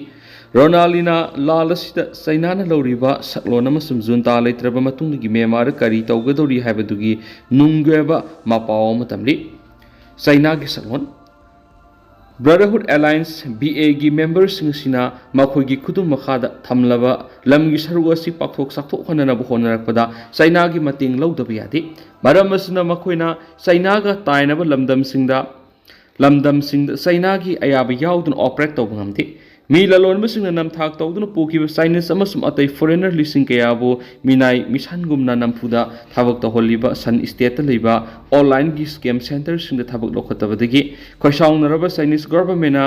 ꯔꯣꯅꯥꯂꯤꯅ ꯂꯥꯜ ꯑꯁꯤꯗ ꯆꯩꯅꯥꯅ ꯂꯧꯔꯤꯕ ꯁꯛꯂꯣꯟ ꯑꯃꯁꯨꯡ ꯖꯨꯟꯇꯥ ꯂꯩꯇ꯭ꯔꯕ ꯃꯇꯨꯡꯗꯒꯤ ꯃ꯭ꯌꯥꯟꯃꯥꯔꯗ ꯀꯔꯤ ꯇꯧꯒꯗꯧꯔꯤ ꯍꯥꯏꯕꯗꯨꯒꯤ ꯅꯨꯡꯒꯤ ꯑꯣꯏꯕ ꯃꯄꯥꯎ ꯑꯃ ꯇꯝꯂꯤ꯫ ꯆꯩꯅꯥꯒꯤ ꯁꯛꯂꯣꯟ꯫ Brotherhood Alliance, ꯕꯤ ꯑꯦꯒꯤ ꯃꯦꯝꯕꯔꯁꯤꯡ ꯑꯁꯤꯅ ꯃꯈꯣꯏꯒꯤ ꯈꯨꯗꯨꯝ ꯃꯈꯥꯗ ꯊꯝꯂꯕ ꯂꯝꯒꯤ ꯁꯔꯨꯛ ꯑꯁꯤ ꯄꯥꯛꯊꯣꯛ ꯆꯥꯎꯊꯣꯛꯍꯟꯅꯅꯕ ꯍꯣꯠꯅꯔꯛꯄꯗ ꯆꯩꯅꯥꯒꯤ ꯃꯇꯦꯡ ꯂꯧꯗꯕ ꯌꯥꯗꯦ꯫ ꯃꯔꯝ ꯑꯁꯤꯅ ꯃꯈꯣꯏꯅ ꯆꯩꯅꯥꯒ ꯇꯥꯏꯅꯕ ꯂꯝꯗꯝꯁꯤꯡꯗ, ꯂꯝꯗꯝꯁꯤꯡꯗ ꯆꯩꯅꯥꯒꯤ ꯑꯌꯥꯕ ꯌꯥꯎꯗꯅ ꯑꯣꯄꯔꯦꯠ ꯇꯧꯕ ꯉꯝꯗꯦ꯫ ꯃꯤ ꯂꯂꯣꯟꯕꯁꯤꯡꯅ ꯅꯝꯊꯥꯛ ꯇꯧꯗꯨꯅ ꯄꯨꯈꯤꯕ ꯆꯥꯏꯅꯤꯁ ꯑꯃꯁꯨꯡ ꯑꯇꯩ ꯐꯣꯔꯦꯅꯔ ꯂꯤꯁꯤꯡ ꯀꯌꯥꯕꯨ ꯃꯤꯅꯥꯏ ꯃꯤꯁꯟꯒꯨꯝꯅ ꯅꯝꯐꯨꯗ ꯊꯕꯛ ꯇꯧꯍꯜꯂꯤꯕ ꯁꯟ ꯁ꯭ꯇꯦꯠꯇ ꯂꯩꯕ ꯑꯣꯟꯂꯥꯏꯟꯒꯤ ꯁ꯭ꯀꯦꯝ ꯁꯦꯟꯇꯔꯁꯤꯡꯗ ꯊꯕꯛ ꯂꯧꯈꯠꯇꯕꯗꯒꯤ ꯈꯣꯏꯁꯥꯎꯅꯔꯕ ꯆꯥꯏꯅꯤꯁ ꯒꯚꯔꯟꯃꯦꯟꯅ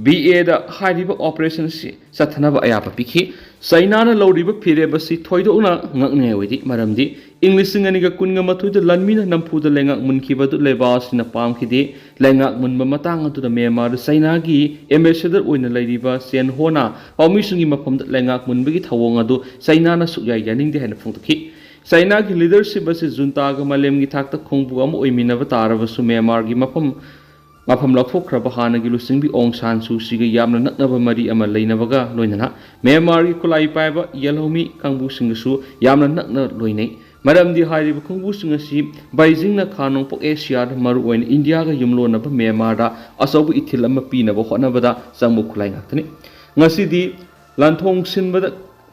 ꯕꯤ ꯑꯦꯗ ꯍꯥꯏꯔꯤꯕ ꯑꯣꯄꯔꯦꯁꯟ ꯑꯁꯤ ꯆꯠꯊꯅꯕ ꯑꯌꯥꯕ ꯄꯤꯈꯤ꯫ ꯆꯩꯅꯥꯅ ꯂꯧꯔꯤꯕ ꯐꯤꯔꯦꯞ ꯑꯁꯤ ꯊꯣꯏꯗꯣꯛꯅ ꯉꯛꯅꯤꯡꯉꯥꯏ ꯑꯣꯏꯗꯦ, ꯃꯔꯝꯗꯤ ꯏꯪ ꯂꯤꯁꯤꯡ ꯑꯅꯤꯒ ꯀꯨꯟꯒ ꯃꯥꯊꯣꯏꯗ ꯂꯥꯟꯃꯤꯅ ꯅꯝꯐꯨꯗ ꯂꯩꯉꯥꯛ ꯃꯨꯟꯈꯤꯕ ꯑꯗꯨ ꯂꯩꯕꯥꯛ ꯑꯁꯤꯅ ꯄꯥꯝꯈꯤꯗꯦ꯫ ꯂꯩꯉꯥꯛ ꯃꯨꯟꯕ ꯃꯇꯥꯡ ꯑꯗꯨꯗ ꯃ꯭ꯌꯥꯟꯃꯥꯔꯗ ꯆꯩꯅꯥꯒꯤ ꯑꯦꯝꯕꯦꯁꯦꯗꯔ ꯑꯣꯏꯅ ꯂꯩꯔꯤꯕ ꯆꯦꯟ ꯍꯣꯅ ꯄꯥꯎꯃꯤꯁꯤꯡꯒꯤ ꯃꯐꯝꯗ ꯂꯩꯉꯥꯛ ꯃꯨꯟꯕꯒꯤ ꯊꯧꯑꯣꯡ ꯑꯗꯨ ꯆꯩꯅꯥꯅ ꯁꯨꯛꯌꯥ ꯌꯥꯅꯤꯡꯗꯦ ꯍꯥꯏꯅ ꯐꯣꯡꯗꯣꯛꯈꯤ꯫ ꯆꯩꯅꯥꯒꯤ ꯂꯤꯗꯔꯁꯤꯞ ꯑꯁꯤ ꯖꯨꯟꯇꯥꯒ ꯃꯥꯂꯦꯝꯒꯤ ꯊꯥꯛꯇ ꯈꯣꯡꯕꯨ ꯑꯃ ꯑꯣꯏꯃꯤꯟꯅꯕ ꯇꯥꯔꯕꯁꯨ ꯃ꯭ꯌꯥꯟꯃꯥꯔꯒꯤ ꯃꯐꯝ ꯃꯐꯝ ꯂꯧꯊꯣꯛꯈ꯭ꯔꯕ ꯍꯥꯟꯅꯒꯤ ꯂꯨꯆꯤꯡꯕꯤ ꯑꯣꯡ ꯁꯥꯟ ꯁꯨ ꯆꯤꯒ ꯌꯥꯝꯅ ꯅꯛꯅꯕ ꯃꯔꯤ ꯑꯃ ꯂꯩꯅꯕꯒ ꯂꯣꯏꯅꯅ ꯃ꯭ꯌꯥꯟꯃꯥꯔꯒꯤ ꯈꯨꯠꯂꯥꯏ ꯄꯥꯏꯕ ꯌꯦꯜꯍꯧꯃꯤ ꯀꯥꯡꯕꯨꯁꯤꯡꯒꯁꯨ ꯌꯥꯝꯅ ꯅꯛꯅ ꯂꯣꯏꯅꯩ꯫ ꯃꯔꯝꯗꯤ ꯍꯥꯏꯔꯤꯕ ꯈꯣꯡꯕꯨꯁꯤꯡ ꯑꯁꯤ ꯕꯩꯖꯤꯡꯅ ꯈꯥ ꯅꯣꯡꯄꯣꯛ ꯑꯦꯁꯤꯌꯥꯗ, ꯃꯔꯨꯑꯣꯏꯅ ꯏꯟꯗꯤꯌꯥꯒ ꯌꯨꯝꯂꯣꯟꯅꯕ ꯃ꯭ꯌꯥꯟꯃꯥꯔꯗ ꯑꯆꯧꯕ ꯏꯊꯤꯜ ꯑꯃ ꯄꯤꯅꯕ ꯍꯣꯠꯅꯕꯗ ꯆꯪꯕ ꯈꯨꯠꯂꯥꯏ ꯉꯥꯛꯇꯅꯤ꯫ ꯉꯁꯤꯗꯤ ꯂꯥꯟꯊꯣꯡ ꯁꯤꯟꯕꯗ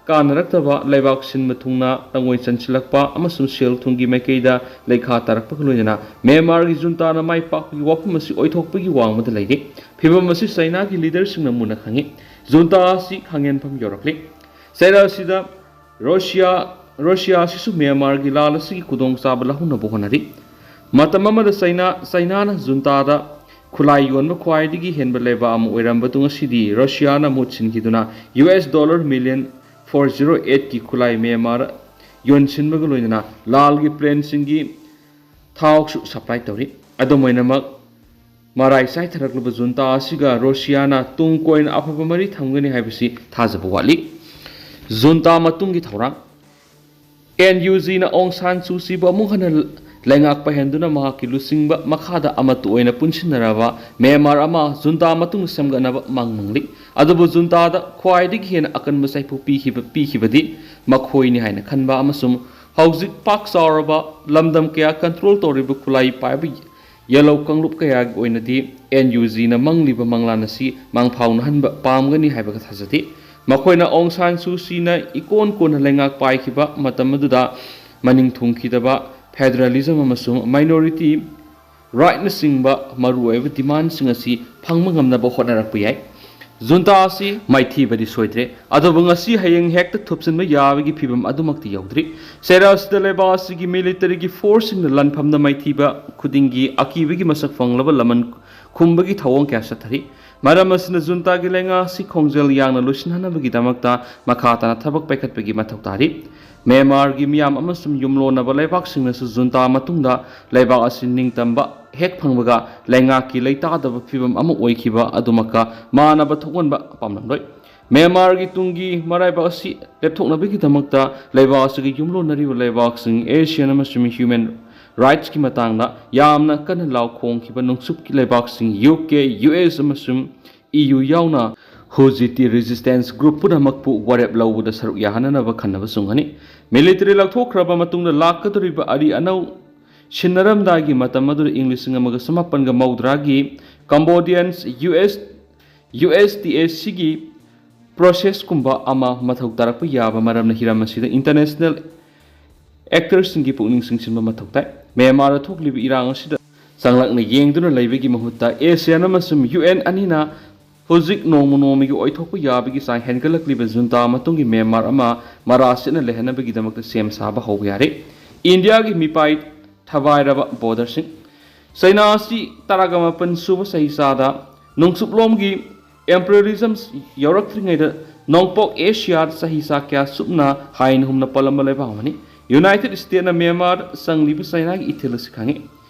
ꯀꯥꯟꯅꯔꯛꯇꯕ ꯂꯩꯕꯥꯛ ꯁꯤꯟꯕ ꯊꯨꯡꯅ ꯂꯪꯉꯣꯏ ꯆꯟꯁꯤꯜꯂꯛꯄ ꯑꯃꯁꯨꯡ ꯁꯦꯜ ꯊꯨꯝꯒꯤ ꯃꯥꯏꯀꯩꯗ ꯂꯩꯈꯥ ꯇꯥꯔꯛꯄꯒ ꯂꯣꯏꯅꯅ ꯃ꯭ꯌꯥꯟꯃꯥꯔꯒꯤ ꯖꯨꯟꯇꯥꯅ ꯃꯥꯏ ꯄꯥꯛꯄꯒꯤ ꯋꯥꯐꯝ ꯑꯁꯤ ꯑꯣꯏꯊꯣꯛꯄꯒꯤ ꯋꯥꯡꯃꯗ ꯂꯩꯔꯤ꯫ ꯐꯤꯚꯝ ꯑꯁꯤ ꯆꯩꯅꯥꯒꯤ ꯂꯤꯗꯔꯁꯤꯡꯅ ꯃꯨꯟꯅ ꯈꯪꯏ꯫ ꯖꯨꯟꯇꯥ ꯑꯁꯤ ꯈꯥꯡꯍꯦꯟꯐꯝ ꯌꯧꯔꯛꯂꯤ꯫ ꯆꯩꯔꯥ ꯑꯁꯤꯗ ꯔꯣꯁꯤꯌꯥ, ꯔꯣꯁꯤꯌꯥ ꯑꯁꯤꯁꯨ ꯃ꯭ꯌꯥꯟꯃꯥꯔꯒꯤ ꯂꯥꯜ ꯑꯁꯤꯒꯤ ꯈꯨꯗꯣꯡꯆꯥꯕ ꯂꯧꯍꯧꯅꯕ ꯍꯣꯠꯅꯔꯤ꯫ ꯃꯇꯝ ꯑꯃꯗ ꯆꯩꯅꯥ, ꯆꯩꯅꯥꯅ ꯖꯨꯟꯇꯥꯗ ꯈꯨꯠꯂꯥꯏ ꯌꯣꯟꯕ ꯈ꯭ꯋꯥꯏꯗꯒꯤ ꯍꯦꯟꯕ ꯂꯩꯕꯥꯛ ꯑꯃ ꯑꯣꯏꯔꯝꯕꯗꯨ ꯉꯁꯤꯗꯤ ꯔꯣꯁꯤꯌꯥꯅ ꯃꯍꯨꯠ ꯁꯤꯟꯈꯤꯗꯨꯅ U S dollar million four zero ꯑꯩꯠꯀꯤ ꯈꯨꯠꯂꯥꯏ ꯃ꯭ꯌꯥꯟꯃꯥꯔ ꯌꯣꯟꯁꯤꯟꯕꯒ ꯂꯣꯏꯅꯅ ꯂꯥꯜꯒꯤ ꯄ꯭ꯂꯦꯟꯁꯤꯡꯒꯤ ꯊꯥꯎꯁꯨ ꯁꯄ꯭ꯂꯥꯏ ꯇꯧꯔꯤ꯫ ꯑꯗꯨꯝ ꯑꯣꯏꯅꯃꯛ, ꯃꯔꯥꯏ ꯆꯥꯏꯊꯔꯛꯂꯕ ꯖꯨꯟꯇꯥ ꯑꯁꯤꯒ ꯔꯣꯁꯤꯌꯥꯅ ꯇꯨꯡ ꯀꯣꯏꯅ ꯑꯐꯕ ꯃꯔꯤ ꯊꯝꯒꯅꯤ ꯍꯥꯏꯕꯁꯤ ꯊꯥꯖꯕ ꯋꯥꯠꯂꯤ꯫ ꯖꯨꯟꯇꯥ ꯃꯇꯨꯡꯒꯤ ꯊꯧꯔꯥꯡ꯫ ꯑꯦꯟ ꯌꯨ ꯖꯤꯅ ꯑꯣꯡ ꯁꯥꯟ ꯁꯨ ꯆꯤꯕꯨ ꯑꯃꯨꯛ ꯍꯟꯅ ꯂꯩꯉꯥꯛ ꯄꯥꯏꯍꯟꯗꯨꯅ ꯃꯍꯥꯛꯀꯤ ꯂꯨꯆꯤꯡꯕ ꯃꯈꯥꯗ ꯑꯃꯠꯇ ꯑꯣꯏꯅ ꯄꯨꯟꯁꯤꯟꯅꯔꯕ ꯃ꯭ꯌꯥꯟꯃꯥꯔ ꯑꯃ ꯖꯨꯟꯇꯥ ꯃꯇꯨꯡꯗ ꯁꯦꯝꯒꯠꯅꯕ ꯃꯪ ꯃꯪꯂꯤ꯫ ꯑꯗꯨꯕꯨ ꯖꯨꯟꯇꯥꯗ ꯈ꯭ꯋꯥꯏꯗꯒꯤ ꯍꯦꯟꯅ ꯑꯀꯟꯕ ꯁꯥꯐꯨ ꯄꯤꯈꯤꯕ, ꯄꯤꯈꯤꯕꯗꯤ ꯃꯈꯣꯏꯅꯤ ꯍꯥꯏꯅ ꯈꯟꯕ ꯑꯃꯁꯨꯡ ꯍꯧꯖꯤꯛ ꯄꯥꯛ ꯆꯥꯎꯔꯕ ꯂꯝꯗꯝ ꯀꯌꯥ ꯀꯟꯇ꯭ꯔꯣꯜ ꯇꯧꯔꯤꯕ ꯈꯨꯠꯂꯥꯏ ꯄꯥꯏꯕ ꯌꯦꯜꯍꯧ ꯀꯥꯡꯂꯨꯞ ꯀꯌꯥꯒꯤ ꯑꯣꯏꯅꯗꯤ ꯑꯦꯟ ꯌꯨ ꯖꯤꯅ ꯃꯪꯂꯤꯕ ꯃꯪꯂꯥꯟ ꯑꯁꯤ ꯃꯪꯐꯥꯎꯅꯍꯟꯕ ꯄꯥꯝꯒꯅꯤ ꯍꯥꯏꯕꯒ ꯊꯥꯖꯗꯦ꯫ ꯃꯈꯣꯏꯅ ꯑꯣꯡ ꯁꯥꯟ ꯁꯨ ꯆꯤꯅ ꯏꯀꯣꯟ ꯀꯣꯟꯅ ꯂꯩꯉꯥꯛ ꯄꯥꯏꯈꯤꯕ ꯃꯇꯝ ꯑꯗꯨꯗ ꯃꯅꯤꯡ ꯊꯨꯡꯈꯤꯗꯕ ꯐꯦꯗꯔꯦꯂꯤꯖꯝ ꯑꯃꯁꯨꯡ ꯃꯥꯏꯅꯣꯔꯤꯇꯤ ꯔꯥꯏꯠꯅꯆꯤꯡꯕ ꯃꯔꯨꯑꯣꯏꯕ ꯗꯤꯃꯥꯟꯁꯤꯡ ꯑꯁꯤ ꯐꯪꯕ ꯉꯝꯅꯕ ꯍꯣꯠꯅꯔꯛꯄ ꯌꯥꯏ꯫ ꯖꯨꯟꯇꯥ ꯑꯁꯤ ꯃꯥꯏꯊꯤꯕꯗꯤ ꯁꯣꯏꯗ꯭ꯔꯦ, ꯑꯗꯨꯕꯨ ꯉꯁꯤ ꯍꯌꯦꯡ ꯍꯦꯛꯇ ꯊꯨꯞꯆꯤꯟꯕ ꯌꯥꯕꯒꯤ ꯐꯤꯚꯝ ꯑꯗꯨꯃꯛꯇꯤ ꯌꯧꯗ꯭ꯔꯤ꯫ ꯆꯩꯔꯥ ꯑꯁꯤꯗ ꯂꯩꯕꯥꯛ ꯑꯁꯤꯒꯤ ꯃꯤꯂꯤꯇꯔꯤꯒꯤ ꯐꯣꯔꯁꯁꯤꯡꯅ ꯂꯥꯟꯐꯝꯗ ꯃꯥꯏꯊꯤꯕ ꯈꯨꯗꯤꯡꯒꯤ ꯑꯀꯤꯕꯒꯤ ꯃꯁꯛ ꯐꯪꯂꯕ ꯂꯃꯟ ꯈꯨꯝꯕꯒꯤ ꯊꯧꯑꯣꯡ ꯀꯌꯥ ꯆꯠꯊꯔꯤ꯫ ꯃꯔꯝ ꯑꯁꯤꯅ ꯖꯨꯟꯇꯥꯒꯤ ꯂꯩꯉꯥꯛ ꯑꯁꯤ ꯈꯣꯡꯖꯦꯜ ꯌꯥꯡꯅ ꯂꯣꯏꯁꯤꯟꯍꯟꯅꯕꯒꯤꯗꯃꯛꯇ ꯃꯈꯥ ꯇꯥꯅ ꯊꯕꯛ ꯄꯥꯏꯈꯠꯄꯒꯤ ꯃꯊꯧ ꯇꯥꯔꯤ꯫ ꯃ꯭ꯌꯥꯟꯃꯥꯔꯒꯤ ꯃꯤꯌꯥꯝ ꯑꯃꯁꯨꯡ ꯌꯨꯝꯂꯣꯟꯅꯕ ꯂꯩꯕꯥꯛꯁꯤꯡꯅꯁꯨ ꯖꯨꯟꯇꯥ ꯃꯇꯨꯡꯗ ꯂꯩꯕꯥꯛ ꯑꯁꯤ ꯅꯤꯡꯇꯝꯕ ꯍꯦꯛ ꯐꯪꯕꯒ ꯂꯩꯉꯥꯛꯀꯤ ꯂꯩꯇꯥꯗꯕ ꯐꯤꯚꯝ ꯑꯃ ꯑꯣꯏꯈꯤꯕ ꯑꯗꯨꯃꯛꯀ ꯃꯥꯟꯅꯕ ꯊꯣꯛꯍꯟꯕ ꯄꯥꯝꯂꯝꯂꯣꯏ꯫ ꯃ꯭ꯌꯥꯟꯃꯥꯔꯒꯤ ꯇꯨꯡꯒꯤ ꯃꯔꯥꯏꯕꯥꯛ ꯑꯁꯤ ꯂꯦꯞꯊꯣꯛꯅꯕꯒꯤꯗꯃꯛꯇ ꯂꯩꯕꯥꯛ ꯑꯁꯤꯒꯤ ꯌꯨꯝꯂꯣꯟꯅꯔꯤꯕ ꯂꯩꯕꯥꯛꯁꯤꯡ, ꯑꯦꯁꯤꯌꯥꯟ ꯑꯃꯁꯨꯡ ꯍ꯭ꯌꯨꯃꯦꯟ ꯔꯥꯏꯠꯁꯀꯤ ꯃꯇꯥꯡꯗ ꯌꯥꯝꯅ ꯀꯟꯅ ꯂꯥꯎ ꯈꯣꯡꯈꯤꯕ ꯅꯣꯡꯆꯨꯞꯀꯤ ꯂꯩꯕꯥꯛꯁꯤꯡ ꯌꯨ ꯀꯦ, ꯌꯨ ꯑꯦꯁ ꯑꯃꯁꯨꯡ ꯏ ꯌꯨ ꯌꯥꯎꯅ ꯍꯧꯖꯤꯛꯇꯤ resistance group ꯄꯨꯝꯅꯃꯛꯄꯨ ꯋꯥꯔꯦꯞ ꯂꯧꯕꯗ ꯁꯔꯨꯛ ꯌꯥꯍꯟꯅꯅꯕ ꯈꯟꯅꯕ ꯆꯨꯝꯒꯅꯤ꯫ Military ꯂꯧꯊꯣꯛꯈ꯭ꯔꯕ ꯃꯇꯨꯡꯗ ꯂꯥꯛꯀꯗꯧꯔꯤꯕ ꯑꯔꯤ ꯑꯅꯧ ꯁꯤꯟꯅꯔꯝꯗꯥꯏꯒꯤ ꯃꯇꯝ ꯑꯗꯨꯗ, ꯏꯪ ꯂꯤꯁꯤꯡ ꯑꯃꯒ ꯆꯃꯥꯄꯟꯒ ꯃꯧꯗ꯭ꯔꯥꯒꯤ Cambodians US USTACꯒꯤ processꯀꯨꯝꯕ ꯑꯃ ꯃꯊꯧ ꯇꯥꯔꯛꯄ ꯌꯥꯕ ꯃꯔꯝꯅ, ꯍꯤꯔꯝ ꯑꯁꯤꯗ international actorꯁꯤꯡꯒꯤ ꯄꯨꯛꯅꯤꯡ ꯆꯤꯡꯁꯤꯟꯕ ꯃꯊꯧ ꯇꯥꯏ꯫ ꯃ꯭ꯌꯥꯟꯃꯥꯔꯗ ꯊꯣꯛꯂꯤꯕ ꯏꯔꯥꯡ ꯑꯁꯤꯗ ꯆꯪꯂꯛꯅ ꯌꯦꯡꯗꯨꯅ ꯂꯩꯕꯒꯤ ꯃꯍꯨꯠꯇ, ASEAN ꯑꯃꯁꯨꯡ UN ꯑꯅꯤꯅ ꯍꯧꯖꯤꯛ ꯅꯣꯡꯃ ꯅꯣꯡꯃꯒꯤ ꯑꯣꯏꯊꯣꯛꯄ ꯌꯥꯕꯒꯤ ꯆꯥꯡ ꯍꯦꯟꯒꯠꯂꯛꯂꯤꯕ ꯖꯨꯟꯇꯥ ꯃꯇꯨꯡꯒꯤ ꯃ꯭ꯌꯥꯟꯃꯥꯔ ꯑꯃ ꯃꯔꯥ ꯁꯤꯠꯅ ꯂꯩꯍꯟꯅꯕꯒꯤꯗꯃꯛꯇ ꯁꯦꯝ ꯁꯥꯕ ꯍꯧꯕ ꯌꯥꯔꯦ꯫ ꯏꯟꯗꯤꯌꯥꯒꯤ ꯃꯤꯄꯥꯏ ꯊꯕꯥꯏꯔꯕ borderꯁꯤꯡ꯫ ꯆꯩꯅꯥ ꯑꯁꯤ ꯇꯔꯥꯒ ꯃꯥꯄꯟ ꯁꯨꯕ ꯆꯍꯤꯆꯥꯗ ꯅꯣꯡꯆꯨꯞꯂꯣꯝꯒꯤ imperialism ꯌꯧꯔꯛꯇ꯭ꯔꯤꯉꯩꯗ ꯅꯣꯡꯄꯣꯛ ꯑꯦꯁꯤꯌꯥꯗ ꯆꯍꯤꯆꯥ ꯀꯌꯥ ꯆꯨꯞꯅ ꯍꯥꯏꯅ ꯍꯨꯝꯅ ꯄꯜꯂꯝꯕ ꯂꯩꯕꯥꯛ ꯑꯃꯅꯤ꯫ United Statesꯅ ꯃ꯭ꯌꯥꯟꯃꯥꯔꯗ ꯆꯪꯂꯤꯕ ꯆꯩꯅꯥꯒꯤ ꯏꯊꯤꯜ ꯑꯁꯤ ꯈꯪꯏ꯫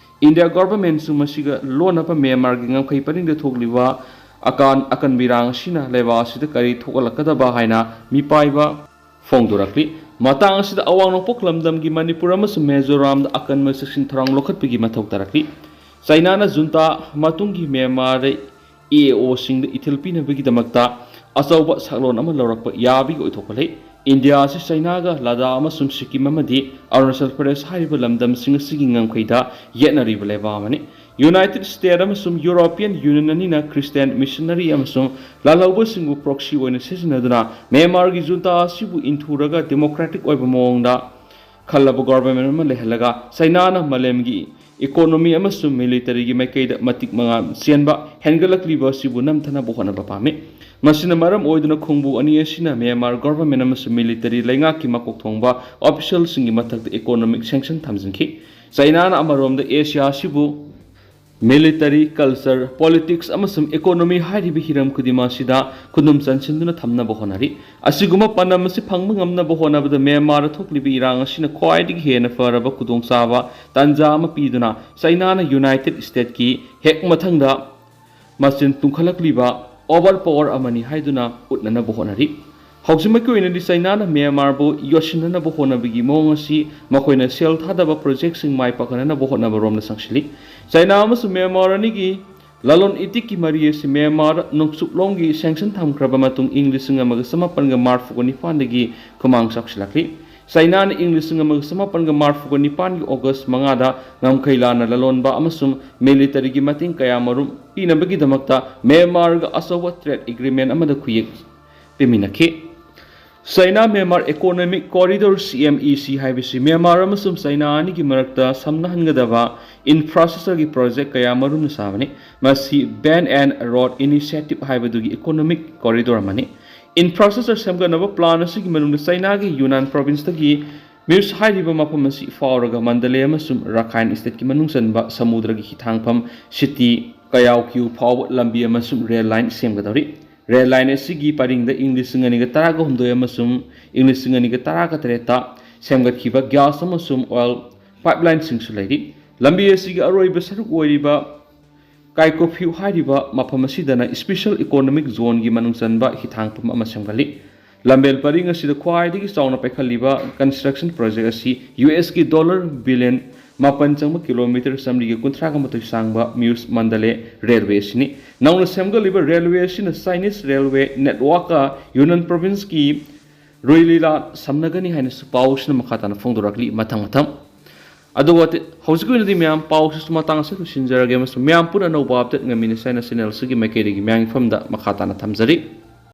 ꯏꯟꯗꯤꯌꯥ governmentꯁꯨ ꯃꯁꯤꯒ ꯂꯣꯟꯅꯕ ꯃ꯭ꯌꯥꯟꯃꯥꯔꯒꯤ ꯉꯝꯈꯩ ꯄꯔꯤꯡꯗ ꯊꯣꯛꯂꯤꯕ ꯑꯀꯥꯟ ꯑꯀꯟꯕ ꯏꯔꯥꯡ ꯑꯁꯤꯅ ꯂꯩꯕꯥꯛ ꯑꯁꯤꯗ ꯀꯔꯤ ꯊꯣꯛꯍꯜꯂꯛꯀꯗꯕ ꯍꯥꯏꯅ ꯃꯤꯄꯥꯏꯕ ꯐꯣꯡꯗꯣꯔꯛꯂꯤ꯫ ꯃꯇꯥꯡ ꯑꯁꯤꯗ ꯑꯋꯥꯡ ꯅꯣꯡꯄꯣꯛ ꯂꯝꯗꯝꯒꯤ ꯃꯅꯤꯄꯨꯔ ꯑꯃꯁꯨꯡ ꯃꯤꯖꯣꯔꯥꯝꯗ ꯑꯀꯟꯕ ꯆꯦꯛꯁꯤꯟ ꯊꯧꯔꯥꯡ ꯂꯧꯈꯠꯄꯒꯤ ꯃꯊꯧ ꯇꯥꯔꯛꯂꯤ꯫ ꯆꯩꯅꯥꯅ ꯖꯨꯟꯇꯥ ꯃꯇꯨꯡꯒꯤ ꯃ꯭ꯌꯥꯟꯃꯥꯔꯗ AOꯁꯤꯡꯗ ꯏꯊꯤꯜ ꯄꯤꯅꯕꯒꯤꯗꯃꯛꯇ ꯑꯆꯧꯕ ꯁꯛꯂꯣꯟ ꯑꯃ ꯂꯧꯔꯛꯄ ꯌꯥꯕꯒꯤ ꯑꯣꯏꯊꯣꯛꯄ ꯂꯩ꯫ ꯏꯟꯗꯤꯌꯥ ꯑꯁꯤ ꯆꯩꯅꯥꯒ ꯂꯗꯥꯈ ꯑꯃꯁꯨꯡ ꯁꯤꯛꯀꯤꯝ ꯑꯃꯗꯤ ꯑꯔꯨꯅꯥꯆꯜ ꯄ꯭ꯔꯗꯦꯁ ꯍꯥꯏꯔꯤꯕ ꯂꯝꯗꯝꯁꯤꯡ ꯑꯁꯤꯒꯤ ꯉꯝꯈꯩꯗ ꯌꯦꯠꯅꯔꯤꯕ ꯂꯩꯕꯥꯛ ꯑꯃꯅꯤ꯫ United States ꯑꯃꯁꯨꯡ European Union ꯑꯅꯤꯅ Christian missionary ꯑꯃꯁꯨꯡ ꯂꯥꯜꯍꯧꯕꯁꯤꯡꯕꯨ proxy ꯑꯣꯏꯅ ꯁꯤꯖꯤꯟꯅꯗꯨꯅ ꯃ꯭ꯌꯥꯟꯃꯥꯔꯒꯤ ꯖꯨꯟꯇꯥ ꯑꯁꯤꯕꯨ ꯏꯟꯊꯨꯔꯒ democratic ꯑꯣꯏꯕ ꯃꯑꯣꯡꯗ ꯈꯜꯂꯕ government ꯑꯃ ꯂꯩꯍꯜꯂꯒ, ꯆꯩꯅꯥꯅ ꯃꯥꯂꯦꯝꯒꯤ economy ꯑꯃꯁꯨꯡ militaryꯒꯤ ꯃꯥꯏꯀꯩꯗ ꯃꯇꯤꯛ ꯃꯉꯥꯜ ꯆꯦꯟꯕ ꯍꯦꯟꯒꯠꯂꯛꯂꯤꯕ ꯑꯁꯤꯕꯨ ꯅꯝꯊꯅꯕ ꯍꯣꯠꯅꯕ ꯄꯥꯝꯃꯤ꯫ ꯃꯁꯤꯅ ꯃꯔꯝ ꯑꯣꯏꯗꯨꯅ ꯈꯣꯡꯕꯨ ꯑꯅꯤ ꯑꯁꯤꯅ ꯃ꯭ꯌꯥꯟꯃꯥꯔ government ꯑꯃꯁꯨꯡ military ꯂꯩꯉꯥꯛꯀꯤ ꯃꯀꯣꯛ ꯊꯣꯡꯕ officialꯁꯤꯡꯒꯤ ꯃꯊꯛꯇ economic sanction ꯊꯝꯖꯤꯟꯈꯤ꯫ ꯆꯩꯅꯥꯅ ꯑꯃꯔꯣꯝꯗ ꯑꯦꯁꯤꯌꯥ ꯑꯁꯤꯕꯨ military, culture, politics ꯑꯃꯁꯨꯡ economy ꯍꯥꯏꯔꯤꯕ ꯍꯤꯔꯝ ꯈꯨꯗꯤꯡꯃꯛ ꯑꯁꯤꯗ ꯈꯨꯗꯨꯝ ꯆꯟꯁꯤꯟꯗꯨꯅ ꯊꯝꯅꯕ ꯍꯣꯠꯅꯔꯤ꯫ ꯑꯁꯤꯒꯨꯝꯕ ꯄꯥꯟꯗꯝ ꯑꯁꯤ ꯐꯪꯕ ꯉꯝꯅꯕ ꯍꯣꯠꯅꯕꯗ ꯃ꯭ꯌꯥꯟꯃꯥꯔꯗ ꯊꯣꯛꯂꯤꯕ ꯏꯔꯥꯡ ꯑꯁꯤꯅ ꯈ꯭ꯋꯥꯏꯗꯒꯤ ꯍꯦꯟꯅ ꯐꯔꯕ ꯈꯨꯗꯣꯡꯆꯥꯕ ꯇꯥꯟꯖꯥ ꯑꯃ ꯄꯤꯗꯨꯅ ꯆꯩꯅꯥꯅ United Statesꯀꯤ ꯍꯦꯛ ꯃꯊꯪꯗ ꯃꯆꯤꯟ ꯇꯨꯝꯈꯠꯂꯛꯂꯤꯕ overpower ꯑꯃꯅꯤ ꯍꯥꯏꯗꯨꯅ ꯎꯠꯅꯅꯕ ꯍꯣꯠꯅꯔꯤ꯫ ꯍꯧꯖꯤꯛꯃꯛꯀꯤ ꯑꯣꯏꯅꯗꯤ ꯆꯩꯅꯥꯅ ꯃ꯭ꯌꯥꯟꯃꯥꯔꯕꯨ ꯌꯣꯠꯁꯤꯟꯅꯅꯕ ꯍꯣꯠꯅꯕꯒꯤ ꯃꯑꯣꯡ ꯑꯁꯤ ꯃꯈꯣꯏꯅ ꯁꯦꯜ ꯊꯥꯗꯕ projectꯁꯤꯡ ꯃꯥꯏ ꯄꯥꯛꯍꯟꯅꯅꯕ ꯍꯣꯠꯅꯕꯔꯣꯝꯗ ꯆꯪꯁꯤꯜꯂꯤ꯫ ꯆꯩꯅꯥ ꯑꯃꯁꯨꯡ ꯃ꯭ꯌꯥꯟꯃꯥꯔ ꯑꯅꯤꯒꯤ ꯂꯂꯣꯟ ꯏꯇꯤꯛꯀꯤ ꯃꯔꯤ ꯑꯁꯤ ꯃ꯭ꯌꯥꯟꯃꯥꯔ ꯅꯣꯡꯆꯨꯞꯂꯣꯝꯒꯤ ꯁꯦꯡꯁꯟ ꯊꯝꯈ꯭ꯔꯕ ꯃꯇꯨꯡ ꯏꯪ ꯂꯤꯁꯤꯡ ꯑꯃꯒ ꯆꯃꯥꯄꯟꯒ ꯃꯔꯐꯨꯒ ꯅꯤꯄꯥꯟꯗꯒꯤ ꯈꯨꯃꯥꯡ ꯆꯥꯎꯁꯤꯜꯂꯛꯂꯤ꯫ ꯆꯥꯏꯅꯥꯅ ꯏꯪ ꯂꯤꯁꯤꯡ ꯑꯃꯒ ꯆꯃꯥꯄꯟꯒ ꯃꯔꯐꯨꯒ ꯅꯤꯄꯥꯟꯒꯤ ꯑꯣꯒꯁ ꯃꯉꯥꯗ ꯉꯝꯈꯩ ꯂꯥꯟꯅ ꯂꯂꯣꯟꯕ ꯑꯃꯁꯨꯡ ꯃꯤꯂꯤꯇꯔꯤꯒꯤ ꯃꯇꯦꯡ ꯀꯌꯥ ꯃꯔꯨꯝ ꯄꯤꯅꯕꯒꯤꯗꯃꯛꯇ ꯃ꯭ꯌꯥꯟꯃꯥꯔꯒ ꯑꯆꯧꯕ ꯇ꯭ꯔꯦꯗ ꯑꯦꯒ꯭ꯔꯤꯃꯦꯟ ꯑꯃꯗ ꯈꯨꯌꯦꯛ ꯄꯤꯃꯤꯟꯅꯈꯤ꯫ ꯆꯥꯏꯅꯥ ꯃ꯭ꯌꯥꯟꯃꯥꯔ ꯏꯀꯣꯅꯣꯃꯤꯛ ꯀꯣꯔꯤꯗꯣꯔ, ꯁꯤ ꯑꯦꯝ ꯏ ꯁꯤ ꯍꯥꯏꯕꯁꯤ ꯃ꯭ꯌꯥꯟꯃꯥꯔ ꯑꯃꯁꯨꯡ ꯆꯥꯏꯅꯥ ꯑꯅꯤꯒꯤ ꯃꯔꯛꯇ ꯁꯝꯅꯍꯟꯒꯗꯕ ꯏꯟꯐ꯭ꯔꯥꯁ꯭ꯇ꯭ꯔꯛꯆꯔꯒꯤ ꯄ꯭ꯔꯣꯖꯦꯛ ꯀꯌꯥ ꯃꯔꯨꯝꯅ ꯁꯥꯕꯅꯤ꯫ ꯃꯁꯤ Belt and Road Initiative ꯍꯥꯏꯕꯗꯨꯒꯤ ꯏꯀꯣꯅꯣꯃꯤꯛ ꯀꯣꯔꯤꯗꯣꯔ ꯑꯃꯅꯤ꯫ ꯏꯟꯐ꯭ꯔꯥꯁ꯭ꯇ꯭ꯔꯛꯆꯔ ꯁꯦꯝꯒꯠꯅꯕ ꯄ꯭ꯂꯥꯟ ꯑꯁꯤꯒꯤ ꯃꯅꯨꯡꯗ ꯆꯥꯏꯅꯥꯒꯤ ꯌꯨꯅꯥꯟ ꯄ꯭ꯔꯣꯚꯤꯟꯁꯇꯒꯤ ꯃ꯭ꯌꯨꯁ ꯍꯥꯏꯔꯤꯕ ꯃꯐꯝ ꯑꯁꯤ ꯐꯥꯎꯔꯒ ꯃꯟꯗꯂꯦ ꯑꯃꯁꯨꯡ ꯔꯥꯈꯥꯏꯟ ꯁ꯭ꯇꯦꯠꯀꯤ ꯃꯅꯨꯡ ꯆꯟꯕ ꯁꯃꯨꯗ꯭ꯔꯒꯤ ꯍꯤꯊꯥꯡꯐꯝ ꯁꯤꯇꯤ ꯀꯌꯥꯎꯀ꯭ꯌꯨ ꯐꯥꯎꯕ ꯂꯝꯕꯤ ꯑꯃꯁꯨꯡ ꯔꯦꯜ ꯂꯥꯏꯟ ꯁꯦꯝꯒꯗꯧꯔꯤ꯫ ꯔꯦꯜ ꯂꯥꯏꯟ ꯑꯁꯤꯒꯤ ꯄꯔꯤꯡꯗ ꯏꯪ ꯂꯤꯁꯤꯡ ꯑꯅꯤꯒ ꯇꯔꯥꯒ ꯍꯨꯝꯗꯣꯏ ꯑꯃꯁꯨꯡ ꯏꯪ ꯂꯤꯁꯤꯡ ꯑꯅꯤꯒ ꯇꯔꯥꯒ ꯇꯔꯦꯠꯇ ꯁꯦꯝꯒꯠꯈꯤꯕ ꯒ꯭ꯌꯥꯁ ꯑꯃꯁꯨꯡ ꯑꯣꯏꯜ ꯄꯥꯏꯞꯂꯥꯏꯟꯁꯤꯡꯁꯨ ꯂꯩꯔꯤ꯫ ꯂꯝꯕꯤ ꯑꯁꯤꯒꯤ ꯑꯔꯣꯏꯕ ꯁꯔꯨꯛ ꯑꯣꯏꯔꯤꯕ ꯀꯥꯏꯀꯣꯐ꯭ꯌꯨ ꯍꯥꯏꯔꯤꯕ ꯃꯐꯝ ꯑꯁꯤꯗꯅ ꯁ꯭ꯄꯦꯁꯦꯜ ꯏꯀꯣꯅꯣꯃꯤꯛ ꯖꯣꯟꯒꯤ ꯃꯅꯨꯡ ꯆꯟꯕ ꯍꯤꯊꯥꯡꯐꯝ ꯑꯃ ꯁꯦꯝꯒꯠꯂꯤ꯫ ꯂꯝꯕꯦꯜ ꯄꯔꯤꯡ ꯑꯁꯤꯗ ꯈ꯭ꯋꯥꯏꯗꯒꯤ ꯆꯥꯎꯅ ꯄꯥꯏꯈꯠꯂꯤꯕ ꯀꯟꯁꯇ꯭ꯔꯛꯁꯟ ꯄ꯭ꯔꯣꯖꯦꯛ ꯑꯁꯤ ꯌꯨ ꯑꯦꯁꯀꯤ ꯗꯣꯂꯔ ꯕꯤꯂꯤꯌꯟ ꯃꯥꯄꯟ ꯆꯪꯕ ꯀꯤꯂꯣꯃꯤꯇꯔ ꯆꯥꯃꯔꯤꯒ ꯀꯨꯟꯊ꯭ꯔꯥꯒ ꯃꯥꯊꯣꯏ ꯁꯥꯡꯕ ꯃ꯭ꯌꯨꯁ ꯃꯟꯗꯂꯦ ꯔꯦꯜꯋꯦ ꯑꯁꯤꯅꯤ꯫ ꯅꯧꯅ ꯁꯦꯝꯒꯠꯂꯤꯕ ꯔꯦꯜꯋꯦ ꯑꯁꯤꯅ ꯆꯥꯏꯅꯤꯁ ꯔꯦꯜꯋꯦ ꯅꯦꯠꯋꯥꯔꯛꯀ ꯌꯨꯅꯥꯟ ꯄ꯭ꯔꯣꯚꯤꯟꯁꯀꯤ ꯔꯨꯏꯂꯤꯂꯥ ꯁꯝꯅꯒꯅꯤ ꯍꯥꯏꯅꯁꯨ ꯄꯥꯎꯁꯤꯅ ꯃꯈꯥ ꯇꯥꯅ ꯐꯣꯡꯗꯣꯔꯛꯂꯤ꯫ ꯃꯊꯪ ꯃꯊꯪ ꯑꯗꯨꯒ ꯍꯧꯖꯤꯛꯀꯤ ꯑꯣꯏꯅꯗꯤ ꯃꯌꯥꯝ ꯄꯥꯎꯁꯤꯁꯨ ꯃꯇꯥꯡ ꯑꯁꯤꯗ ꯂꯣꯏꯁꯤꯟꯖꯔꯒꯦ ꯑꯃꯁꯨꯡ ꯃꯌꯥꯝ ꯄꯨꯟꯅ ꯑꯅꯧꯕ ꯑꯞꯗꯦꯠ ꯉꯥꯏꯃꯤꯟꯅꯁꯤ ꯍꯥꯏꯅ ꯆꯦꯅꯦꯜꯁꯤꯒꯤ ꯃꯥꯏꯀꯩꯗꯒꯤ ꯃꯌꯥꯝꯒꯤ ꯃꯐꯝꯗ ꯃꯈꯥ ꯇꯥꯅ ꯊꯝꯖꯔꯤ꯫